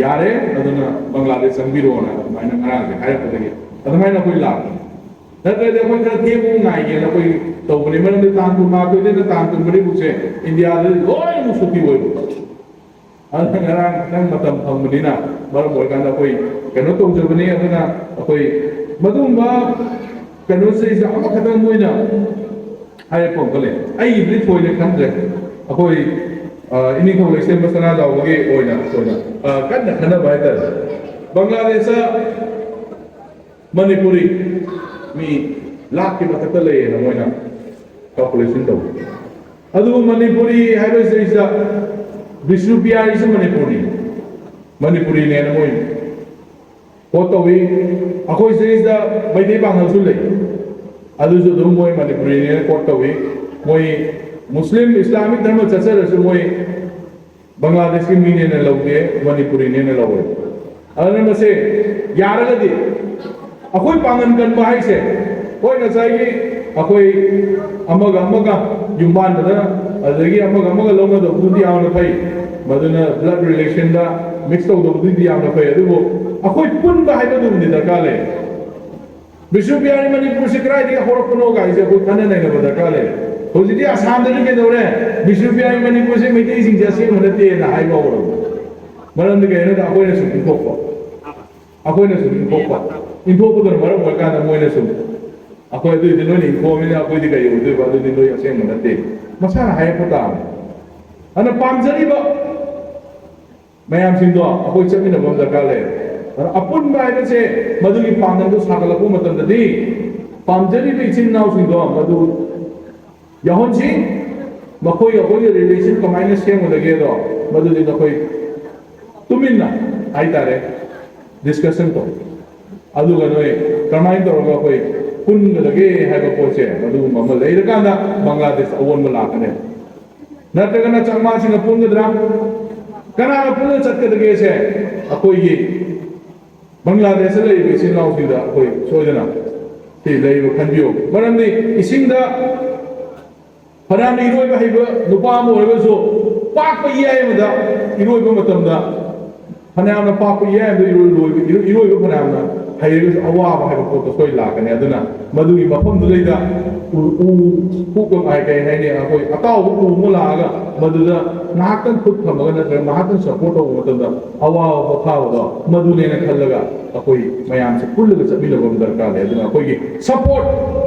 ꯌꯥꯔꯦ, ꯑꯗꯨꯅ ꯕꯪꯒ꯭ꯂꯥꯗꯦꯁ ꯆꯪꯕꯤꯔꯣꯅ" ꯑꯗꯨꯃꯥꯏꯅ ꯉꯔꯥꯡꯁꯦ ꯍꯥꯏꯔꯛꯄꯗꯒꯤ ꯑꯗꯨꯃꯥꯏꯅ ꯑꯩꯈꯣꯏ ꯂꯥꯛꯄꯅꯤ꯫ ꯅꯠꯇ꯭ꯔꯗꯤ ꯑꯩꯈꯣꯏ ꯈꯔ ꯊꯦꯡꯕ ꯉꯥꯏꯒꯦꯅ ꯑꯩꯈꯣꯏ ꯇꯧꯕꯅꯤ꯫ ꯃꯔꯝꯗꯤ ꯇꯥꯡ ꯀꯨꯟꯃꯥꯊꯣꯏꯗꯩꯅ ꯇꯥꯡ ꯀꯨꯟꯃꯔꯤꯐꯥꯎꯁꯦ ꯏꯟꯗꯤꯌꯥꯗ ꯂꯣꯏꯅꯃꯛ ꯁꯨꯇꯤ ꯑꯣꯏꯕ꯫ ꯑꯗꯨꯅ ꯉꯔꯥꯡ ꯈꯤꯇꯪ ꯃꯇꯝ ꯐꯪꯕꯅꯤꯅ ꯃꯔꯝ ꯑꯣꯏꯔꯀꯥꯟꯗ ꯑꯩꯈꯣꯏ ꯀꯩꯅꯣ ꯇꯧꯖꯕꯅꯤ꯫ ꯑꯗꯨꯅ ꯑꯩꯈꯣꯏ ꯃꯗꯨꯒꯨꯝꯕ ꯀꯩꯅꯣꯁꯤꯗ ꯑꯃꯈꯛꯇꯪ ꯃꯣꯏꯅ ꯍꯥꯏꯔꯛꯄ ꯑꯃ ꯂꯩ꯫ ꯑꯩꯒꯤꯕꯨꯗꯤ ꯊꯣꯏꯅ ꯈꯟꯗ꯭ꯔꯦ꯫ ꯑꯩꯈꯣꯏ, ꯑ, ꯏꯅꯤꯡꯊꯧ ꯂꯩꯁꯦꯝꯕ ꯁꯅꯥꯖꯥꯎꯕꯒꯤ ꯑꯣꯏꯅ ꯊꯣꯏꯅ, ꯑ, ꯀꯟꯅ ꯈꯟꯅꯕ ꯍꯥꯏꯇꯥꯔꯦ꯫ ꯕꯪꯒ꯭ꯂꯥꯗꯦꯁꯇ ꯃꯅꯤꯄꯨꯔꯤ ꯃꯤ ꯂꯥꯛꯀꯤ ꯃꯊꯛꯇ ꯂꯩꯌꯦꯅ ꯃꯣꯏꯅ calculation ꯇꯧꯏ꯫ ꯑꯗꯨꯕꯨ ꯃꯅꯤꯄꯨꯔꯤ ꯍꯥꯏꯕꯁꯤꯗꯩꯁꯤꯗ ꯕꯤꯁꯅꯨꯄ꯭ꯔꯤꯌꯥꯒꯤꯁꯨ ꯃꯅꯤꯄꯨꯔꯅꯤ, ꯃꯅꯤꯄꯨꯔꯤꯅꯦꯅ ꯃꯣꯏ quote ꯇꯧꯏ꯫ ꯑꯩꯈꯣꯏ ꯁꯤꯗꯩꯁꯤꯗ ꯃꯩꯇꯩ ꯄꯥꯉꯜꯁꯨ ꯂꯩ, ꯑꯗꯨꯁꯨ ꯑꯗꯨꯝ ꯃꯣꯏ ꯃꯅꯤꯄꯨꯔꯤꯅꯦꯅ quote ꯇꯧꯏ꯫ ꯃꯣꯏ ꯃꯨꯁꯂꯤꯝ ꯏꯁꯂꯥꯃꯤꯛ ꯙꯔꯃ ꯆꯠꯆꯔꯁꯨ ꯃꯣꯏ ꯕꯪꯒ꯭ꯂꯥꯗꯦꯁꯀꯤ ꯃꯤꯅꯦꯅ ꯂꯧꯗꯦ, ꯃꯅꯤꯄꯨꯔꯤꯅꯦꯅ ꯂꯧꯋꯦ꯫ ꯑꯗꯨꯅ ꯃꯁꯦ ꯌꯥꯔꯒꯗꯤ ꯑꯩꯈꯣꯏ ꯄꯥꯡꯒꯟ ꯀꯟꯕ ꯍꯥꯏꯁꯦ, ꯍꯣꯏ, ꯉꯁꯥꯏꯒꯤ ꯑꯩꯈꯣꯏ ꯑꯃꯒ ꯑꯃꯒ ꯌꯨꯝꯕꯥꯟꯗꯅ, ꯑꯗꯨꯗꯒꯤ ꯑꯃꯒ ꯑꯃꯒ ꯂꯧꯅꯗꯕꯗꯨꯗꯤ ꯌꯥꯝꯅ ꯐꯩ, ꯃꯗꯨꯅ blood relationꯗ mix ꯇꯧꯗꯕꯗꯨꯗꯤ ꯌꯥꯝꯅ ꯐꯩ, ꯑꯗꯨꯕꯨ ꯑꯩꯈꯣꯏ ꯄꯨꯟꯕ ꯍꯥꯏꯕꯗꯨꯃꯗꯤ ꯗꯔꯀꯥꯔ ꯂꯩ꯫ ꯕꯤꯁꯅꯨꯄ꯭ꯔꯤꯌꯥꯒꯤ ꯃꯅꯤꯄꯨꯔꯁꯦ ꯀꯗꯥꯏꯗꯒꯤ ꯍꯧꯔꯛꯄꯅꯣ ꯀꯥꯏꯁꯦ ꯑꯩꯈꯣꯏ ꯈꯟꯅ ꯅꯩꯅꯕ ꯗꯔꯀꯥꯔ ꯂꯩ꯫ ꯍꯧꯖꯤꯛꯇꯤ ꯑꯁꯥꯝꯗꯗꯤ ꯀꯩꯗꯧꯔꯦ, ꯕꯤꯁꯅꯨꯄ꯭ꯔꯤꯌꯥꯒꯤ ꯃꯅꯤꯄꯨꯔꯁꯦ ꯃꯩꯇꯩꯁꯤꯡꯁꯦ ꯑꯁꯦꯡꯕ ꯅꯠꯇꯦꯅ ꯍꯥꯏꯕ ꯍꯧꯔꯕꯅꯤ꯫ ꯃꯔꯝꯗꯤ ꯀꯩꯅꯣꯗ ꯑꯩꯈꯣꯏꯅ ꯁꯨꯝ ꯏꯟꯊꯣꯛꯄ, ꯑꯩꯈꯣꯏꯅ ꯁꯨꯝ ꯏꯟꯊꯣꯛꯄ, ꯏꯟꯊꯣꯛꯄꯗꯨꯅ ꯃꯔꯝ ꯑꯣꯏꯔꯀꯥꯟꯗ ꯃꯣꯏꯅ ꯁꯨꯝ, "ꯑꯩꯈꯣꯏ ꯑꯗꯨꯏꯗꯤ ꯅꯣꯏꯅ ꯏꯟꯊꯣꯛꯑꯃꯤꯅ ꯑꯩꯈꯣꯏꯗꯤ ꯀꯩ ꯑꯣꯏꯗꯣꯏꯕ? ꯑꯗꯨꯗꯤ ꯅꯣꯏ ꯑꯁꯦꯡꯕ ꯅꯠꯇꯦ", ꯃꯁꯥꯅ ꯍꯥꯏꯔꯛꯄ ꯇꯥꯕꯅꯤ꯫ ꯑꯗꯨꯅ ꯄꯥꯝꯖꯔꯤꯕ ꯃꯌꯥꯝꯁꯤꯡꯗꯣ ꯑꯩꯈꯣꯏ ꯆꯠꯃꯤꯟꯅꯕ ꯑꯃ ꯗꯔꯀꯥꯔ ꯂꯩ꯫ ꯑꯗꯨꯅ ꯑꯄꯨꯟꯕ ꯍꯥꯏꯕꯁꯦ ꯃꯗꯨꯒꯤ ꯄꯥꯡꯒꯜꯗꯣ ꯁꯥꯒꯠꯂꯛꯄ ꯃꯇꯝꯗꯗꯤ ꯄꯥꯝꯖꯔꯤꯕ ꯏꯆꯤꯟ ꯏꯅꯥꯎꯁꯤꯡꯗꯣ ꯃꯗꯨ ꯌꯥꯎꯍꯟꯁꯤ꯫ ꯃꯈꯣꯏꯒ ꯑꯩꯈꯣꯏꯒꯤ relation ꯀꯃꯥꯏꯅ ꯁꯦꯝꯒꯗꯒꯦꯗꯣ ꯃꯗꯨꯗꯤ ꯅꯈꯣꯏ ꯇꯨꯃꯤꯟꯅ ꯍꯥꯏꯇꯥꯔꯦ discussion ꯇꯧ꯫ ꯑꯗꯨꯒ ꯅꯣꯏ ꯀꯔꯝꯍꯥꯏꯅ ꯇꯧꯔꯒ ꯑꯩꯈꯣꯏ ꯄꯨꯟꯒꯗꯒꯦ ꯍꯥꯏꯕ ꯄꯣꯠꯁꯦ ꯃꯗꯨꯒꯨꯝꯕ ꯑꯃ ꯂꯩꯔꯀꯥꯟꯗ ꯕꯪꯒ꯭ꯂꯥꯗꯦꯁ ꯑꯑꯣꯟꯕ ꯂꯥꯛꯀꯅꯦꯕ꯫ ꯅꯠꯇ꯭ꯔꯒꯅ ꯆꯥꯛꯃꯥꯁꯤꯡꯒ ꯄꯨꯟꯒꯗ꯭ꯔꯥ? ꯀꯅꯥꯒ ꯄꯨꯟꯅ ꯆꯠꯀꯗꯒꯦꯁꯦ ꯑꯩꯈꯣꯏꯒꯤ ꯕꯪꯒ꯭ꯂꯥꯗꯦꯁꯇ ꯂꯩꯔꯤꯕ ꯏꯆꯤꯟ ꯏꯅꯥꯎꯁꯤꯡꯗ ꯑꯩꯈꯣꯏ ꯁꯣꯏꯗꯅ ꯁꯤ ꯂꯩꯔꯤꯕ ꯈꯟꯕꯤꯌꯨ꯫ ꯃꯔꯝꯗꯤ ꯏꯁꯤꯡꯗ ꯐꯅꯌꯥꯝꯅ ꯏꯔꯣꯏꯕ ꯍꯩꯕ ꯅꯨꯄꯥ ꯑꯃ ꯑꯣꯏꯔꯒꯁꯨ ꯄꯥꯛꯄ ꯏꯌꯥꯏ ꯑꯃꯗ ꯏꯔꯣꯏꯕ ꯃꯇꯝꯗ ꯐꯅꯌꯥꯝꯅ ꯄꯥꯛꯄ ꯏꯌꯥꯏ ꯑꯃꯗ ꯏꯔꯣꯏ-, ꯂꯣꯏꯕ-, ꯏꯔꯣꯏ-, ꯏꯔꯣꯏꯕ ꯐꯅꯌꯥꯝꯅ ꯍꯩꯔꯒꯁꯨ ꯑꯋꯥꯕ ꯍꯥꯏꯕ ꯄꯣꯠꯇꯣ ꯁꯣꯏ ꯂꯥꯛꯀꯅꯤ꯫ ꯑꯗꯨꯅ ꯃꯗꯨꯒꯤ ꯃꯐꯝꯗꯨꯗꯩꯗ ꯎ, ꯎ, ꯄꯨꯛ ꯑꯃ ꯍꯥꯏ-, ꯀꯩ ꯍꯥꯏꯅꯤ, ꯑꯩꯈꯣꯏ ꯑꯇꯥꯎꯕ ꯎ ꯑꯃ ꯂꯥꯛꯑꯒ ꯃꯗꯨꯗ ꯉꯥꯏꯍꯥꯛꯇꯪ ꯈꯨꯠ ꯊꯝꯃꯒ ꯅꯠꯇ꯭ꯔꯒ ꯉꯥꯏꯍꯥꯛꯇꯪ support ꯇꯧꯕ ꯃꯇꯝꯗ ꯑꯋꯥꯕ ꯄꯣꯊꯥꯕꯗꯣ ꯃꯗꯨꯅꯦꯅ ꯈꯜꯂꯒ ꯑꯩꯈꯣꯏ ꯃꯌꯥꯝꯁꯦ ꯄꯨꯜꯂꯒ ꯆꯠꯃꯤꯟꯅꯕ ꯑꯃ ꯗꯔꯀꯥꯔ ꯂꯩ꯫ ꯑꯗꯨꯅ ꯑꯩꯈꯣꯏꯒꯤ support,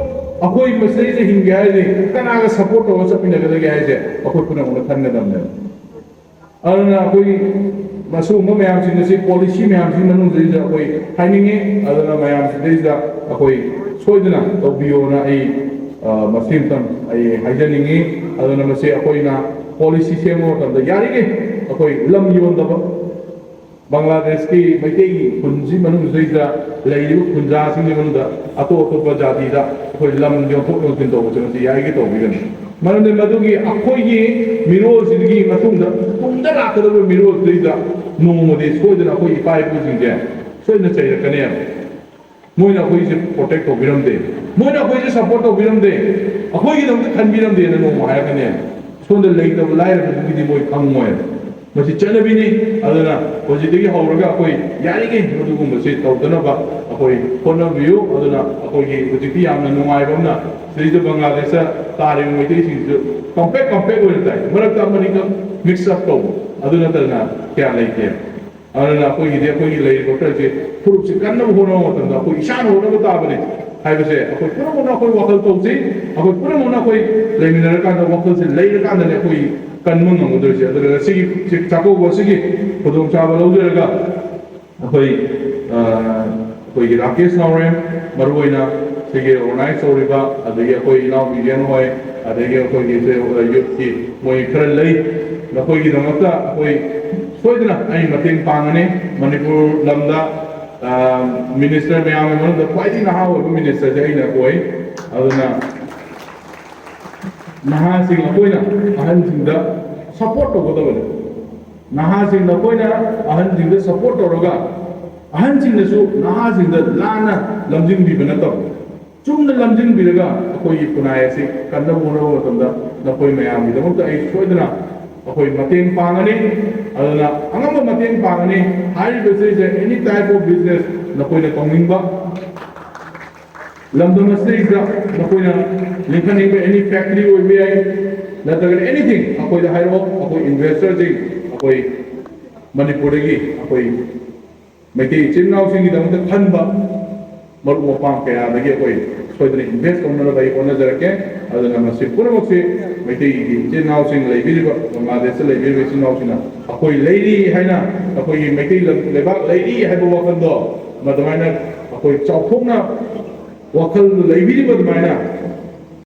ꯑꯩꯈꯣꯏ ꯃꯁꯤꯗꯩꯗ ꯍꯤꯡꯒꯦ ꯍꯥꯏꯔꯗꯤ ꯀꯅꯥꯒ support ꯇꯧꯔꯒ ꯆꯠꯃꯤꯟꯅꯒꯗꯒꯦ ꯍꯥꯏꯁꯦ ꯑꯩꯈꯣꯏ ꯄꯨꯝꯅꯃꯛꯅ ꯈꯟꯒꯗꯕꯅꯦꯕ꯫ ꯑꯗꯨꯅ ꯑꯩꯈꯣꯏ ꯃꯁꯤꯒꯨꯝꯕ ꯃꯌꯥꯝꯁꯤꯡ ꯑꯁꯤ, policy ꯃꯌꯥꯝꯁꯤꯒꯤ ꯃꯅꯨꯡꯁꯤꯗꯩꯁꯤꯗ ꯑꯩꯈꯣꯏ ꯍꯥꯏꯅꯤꯡꯉꯤ꯫ ꯑꯗꯨꯅ ꯃꯌꯥꯝꯁꯤꯗꯩꯁꯤꯗ ꯑꯩꯈꯣꯏ ꯁꯣꯏꯗꯅ ꯇꯧꯕꯤꯌꯣꯅ ꯑꯩ, ꯑ, ꯃꯁꯤ ꯑꯃꯇꯪ ꯑꯩ ꯍꯥꯏꯖꯅꯤꯡꯉꯤ꯫ ꯑꯗꯨꯅ ꯃꯁꯤ ꯑꯩꯈꯣꯏꯅ policy ꯁꯦꯝꯕ ꯃꯇꯝꯗ ꯌꯥꯔꯤꯈꯩ ꯑꯩꯈꯣꯏ ꯂꯝ ꯌꯣꯟꯗꯕ, ꯕꯪꯒ꯭ꯂꯥꯗꯦꯁꯀꯤ ꯃꯩꯇꯩꯒꯤ ꯈꯨꯟꯁꯤ ꯃꯅꯨꯡꯁꯤꯗꯩꯗ ꯂꯩꯔꯤꯕ ꯈꯨꯟꯖꯥꯁꯤꯡꯒꯤ ꯃꯅꯨꯡꯗ ꯑꯇꯣꯞ ꯑꯇꯣꯞꯄ ꯖꯥꯇꯤꯗ ꯑꯩꯈꯣꯏ ꯂꯝ ꯌꯣꯟꯊꯣꯛ ꯌꯣꯟꯁꯤꯟ ꯇꯧꯕꯁꯦ ꯃꯁꯤ ꯌꯥꯔꯤꯒꯩ ꯇꯧꯕꯤꯒꯅꯨ꯫ ꯃꯔꯝꯗꯤ ꯃꯗꯨꯒꯤ ꯑꯩꯈꯣꯏꯒꯤ ꯃꯤꯔꯣꯜꯁꯤꯗꯒꯤ ꯃꯇꯨꯡꯗ ꯇꯨꯡꯗ ꯂꯥꯛꯀꯗꯕ ꯃꯤꯔꯣꯜꯁꯤꯗꯩꯗ ꯅꯣꯡꯃꯗꯤ ꯁꯣꯏꯗꯅ ꯑꯩꯈꯣꯏ ꯏꯄꯥ ꯏꯄꯨꯁꯤꯡꯁꯦ ꯁꯣꯏꯗꯅ ꯆꯩꯔꯛꯀꯅꯦꯕ꯫ ꯃꯣꯏꯅ ꯑꯩꯈꯣꯏꯁꯦ protect ꯇꯧꯕꯤꯔꯝꯗꯦ, ꯃꯣꯏꯅ ꯑꯩꯈꯣꯏꯁꯦ support ꯇꯧꯕꯤꯔꯝꯗꯦ, ꯑꯩꯈꯣꯏꯒꯤꯗꯃꯛꯇ ꯈꯟꯕꯤꯔꯝꯗꯦꯅ ꯅꯣꯡꯃ ꯍꯥꯏꯔꯛꯀꯅꯦꯕ꯫ ꯁꯣꯝꯗ ꯂꯩꯇꯕ ꯂꯥꯏꯔꯕꯗꯨꯒꯤꯗꯤ ꯃꯣꯏ ꯈꯪꯉꯣꯏꯕ꯫ ꯃꯁꯤ ꯆꯠꯅꯕꯤꯅꯤ꯫ ꯑꯗꯨꯅ ꯍꯧꯖꯤꯛꯇꯒꯤ ꯍꯧꯔꯒ ꯑꯩꯈꯣꯏ ꯌꯥꯔꯤꯉꯩ ꯃꯗꯨꯒꯨꯝꯕꯁꯤ ꯇꯧꯗꯅꯕ ꯑꯩꯈꯣꯏ ꯍꯣꯠꯅꯕꯤꯌꯨ꯫ ꯑꯗꯨꯅ ꯑꯩꯈꯣꯏꯒꯤ ꯍꯧꯖꯤꯛꯇꯤ ꯌꯥꯝꯅ ꯅꯨꯡꯉꯥꯏꯕ ꯑꯃꯅ ꯁꯤꯗꯩꯗ ꯕꯪꯒ꯭ꯂꯥꯗꯦꯁꯇ ꯇꯥꯔꯤꯕ ꯃꯩꯇꯩꯁꯤꯡꯁꯨ compact, compact ꯑꯣꯏꯅ ꯇꯥꯏ, ꯃꯔꯛꯇ ꯑꯃꯅꯤꯈꯛ mix up ꯇꯧꯕ꯫ ꯑꯗꯨ ꯅꯠꯇꯅ ꯀꯌꯥ ꯂꯩꯇꯦ꯫ ꯑꯗꯨꯅ ꯑꯩꯈꯣꯏꯒꯤꯗꯤ ꯑꯩꯈꯣꯏꯒꯤ ꯂꯩꯔꯤꯕ ꯈꯔꯁꯦ ꯐꯨꯔꯨꯞꯁꯦ ꯀꯟꯅꯕ ꯍꯣꯠꯅꯕ ꯃꯇꯝꯗ ꯑꯩꯈꯣꯏ ꯏꯁꯥꯅ ꯍꯣꯠꯅꯕ ꯇꯥꯕꯅꯤ ꯍꯥꯏꯕꯁꯦ ꯑꯩꯈꯣꯏ ꯄꯨꯝꯅꯃꯛꯅ ꯑꯩꯈꯣꯏ ꯋꯥꯈꯜ ꯇꯧꯁꯤ꯫ ꯑꯩꯈꯣꯏ ꯄꯨꯝꯅꯃꯛꯅ ꯑꯩꯈꯣꯏ ꯂꯩꯃꯤꯟꯅꯔꯀꯥꯟꯗ ꯋꯥꯈꯜꯁꯦ ꯂꯩꯔꯀꯥꯟꯗꯗꯤ ꯑꯩꯈꯣꯏ ꯀꯟꯕ ꯉꯝꯒꯗꯣꯏꯁꯦ꯫ ꯑꯗꯨꯅ ꯉꯁꯤꯒꯤ ꯆꯥꯛꯀꯧꯕ ꯑꯁꯤꯒꯤ ꯈꯨꯗꯣꯡꯆꯥꯕ ꯂꯧꯖꯔꯒ ꯑꯩꯈꯣꯏ ꯑꯩꯈꯣꯏꯒꯤ ꯔꯥꯀꯦꯁ ꯅꯥꯎꯔꯦꯝ, ꯃꯔꯨꯑꯣꯏꯅ ꯁꯤꯒꯤ ꯑꯣꯔꯒꯅꯥꯏꯖ ꯇꯧꯔꯤꯕ, ꯑꯗꯒꯤ ꯑꯩꯈꯣꯏ ꯏꯅꯥꯎ ꯕꯤꯔꯦꯟ ꯍꯣꯏ, ꯑꯗꯒꯤ ꯑꯩꯈꯣꯏꯒꯤ ꯌꯨꯠꯀꯤ ꯃꯣꯏ ꯈꯔ ꯂꯩ꯫ ꯅꯈꯣꯏꯒꯤꯗꯃꯛꯇ ꯑꯩꯈꯣꯏ ꯁꯣꯏꯗꯅ ꯑꯩ ꯃꯇꯦꯡ ꯄꯥꯡꯒꯅꯤ꯫ ꯃꯅꯤꯄꯨꯔ ꯂꯝꯗ ꯃꯤꯅꯤꯁꯇꯔ ꯃꯌꯥꯝꯒꯤ ꯃꯅꯨꯡꯗ ꯈ꯭ꯋꯥꯏꯗꯒꯤ ꯅꯍꯥ ꯑꯣꯏꯕ ꯃꯤꯅꯤꯁꯇꯔꯁꯦ ꯑꯩꯅ ꯑꯣꯏ꯫ ꯑꯗꯨꯅ ꯅꯍꯥꯁꯤꯡ ꯑꯩꯈꯣꯏꯅ ꯑꯍꯟꯁꯤꯡꯗ ꯁꯄꯣꯔꯠ ꯇꯧꯒꯗꯕꯅꯤ꯫ ꯅꯍꯥꯁꯤꯡ ꯅꯈꯣꯏꯅ ꯑꯍꯟꯁꯤꯡꯗ ꯁꯄꯣꯔꯠ ꯇꯧꯔꯒ ꯑꯍꯟꯁꯤꯡꯅꯁꯨ ꯅꯍꯥꯁꯤꯡꯗ ꯂꯥꯟꯅ ꯂꯝꯖꯤꯡꯕꯤꯕ ꯅꯠꯇꯕ, ꯆꯨꯝꯅ ꯂꯝꯖꯤꯡꯕꯤꯔꯒ ꯑꯩꯈꯣꯏꯒꯤ ꯈꯨꯟꯅꯥꯏ ꯑꯁꯤ ꯀꯟꯅꯕ ꯍꯣꯠꯅꯕ ꯃꯇꯝꯗ ꯅꯈꯣꯏ ꯃꯌꯥꯝꯒꯤꯗꯃꯛꯇ ꯑꯩ ꯁꯣꯏꯗꯅ ꯑꯩꯈꯣꯏ ꯃꯇꯦꯡ ꯄꯥꯡꯒꯅꯤ꯫ ꯑꯗꯨꯅ ꯑꯉꯝꯕ ꯃꯇꯦꯡ ꯄꯥꯡꯒꯅꯤ꯫ ꯍꯥꯏꯔꯤꯕꯁꯤꯗꯩꯁꯤꯗ any type of business ꯅꯈꯣꯏꯅ ꯇꯧꯅꯤꯡꯕ, ꯂꯝꯗꯝ ꯑꯁꯤꯗꯩꯁꯤꯗ ꯅꯈꯣꯏꯅ ꯂꯤꯡꯈꯠꯅꯤꯡꯕ any factory ꯑꯣꯏꯕ ꯌꯥꯏ, ꯅꯠꯇ꯭ꯔꯒꯅ anything ꯑꯩꯈꯣꯏꯗ ꯍꯥꯏꯔꯛꯑꯣ꯫ ꯑꯩꯈꯣꯏ ꯏꯟꯚꯦꯁꯇꯔꯁꯤꯡ ꯑꯩꯈꯣꯏ ꯃꯅꯤꯄꯨꯔꯗꯒꯤ ꯑꯩꯈꯣꯏ ꯃꯩꯇꯩ ꯏꯆꯤꯟ ꯏꯅꯥꯎꯁꯤꯡꯒꯤꯗꯃꯛꯇ ꯈꯟꯕ ꯃꯔꯨꯞ ꯃꯄꯥꯡ ꯀꯌꯥꯗꯒꯤ ꯑꯩꯈꯣꯏ ꯁꯣꯏꯗꯅ ꯏꯟꯚꯦꯁ ꯇꯧꯅꯅꯕ ꯑꯩ ꯍꯣꯠꯅꯖꯔꯛꯀꯦ꯫ ꯑꯗꯨꯅ ꯃꯁꯤ ꯄꯨꯝꯅꯃꯛꯁꯤ ꯃꯩꯇꯩꯒꯤ ꯏꯆꯤꯟ ꯏꯅꯥꯎꯁꯤꯡ ꯂꯩꯕꯤꯔꯤꯕ, ꯕꯪꯒ꯭ꯂꯥꯗꯦꯁꯇ ꯂꯩꯕꯤꯔꯤꯕ ꯏꯆꯤꯟ ꯏꯅꯥꯎꯁꯤꯡꯅ ꯑꯩꯈꯣꯏ ꯂꯩꯔꯤ ꯍꯥꯏꯅ, ꯑꯩꯈꯣꯏꯒꯤ ꯃꯩꯇꯩ ꯂꯩꯕꯥꯛ ꯂꯩꯔꯤ ꯍꯥꯏꯕ ꯋꯥꯈꯜꯗꯣ ꯃꯗꯨꯃꯥꯏꯅ ꯑꯩꯈꯣꯏ ꯆꯥꯎꯊꯣꯛꯅ ꯋꯥꯈꯜꯗꯨ ꯂꯩꯕꯤꯔꯤꯕ ꯑꯗꯨꯃꯥꯏꯅ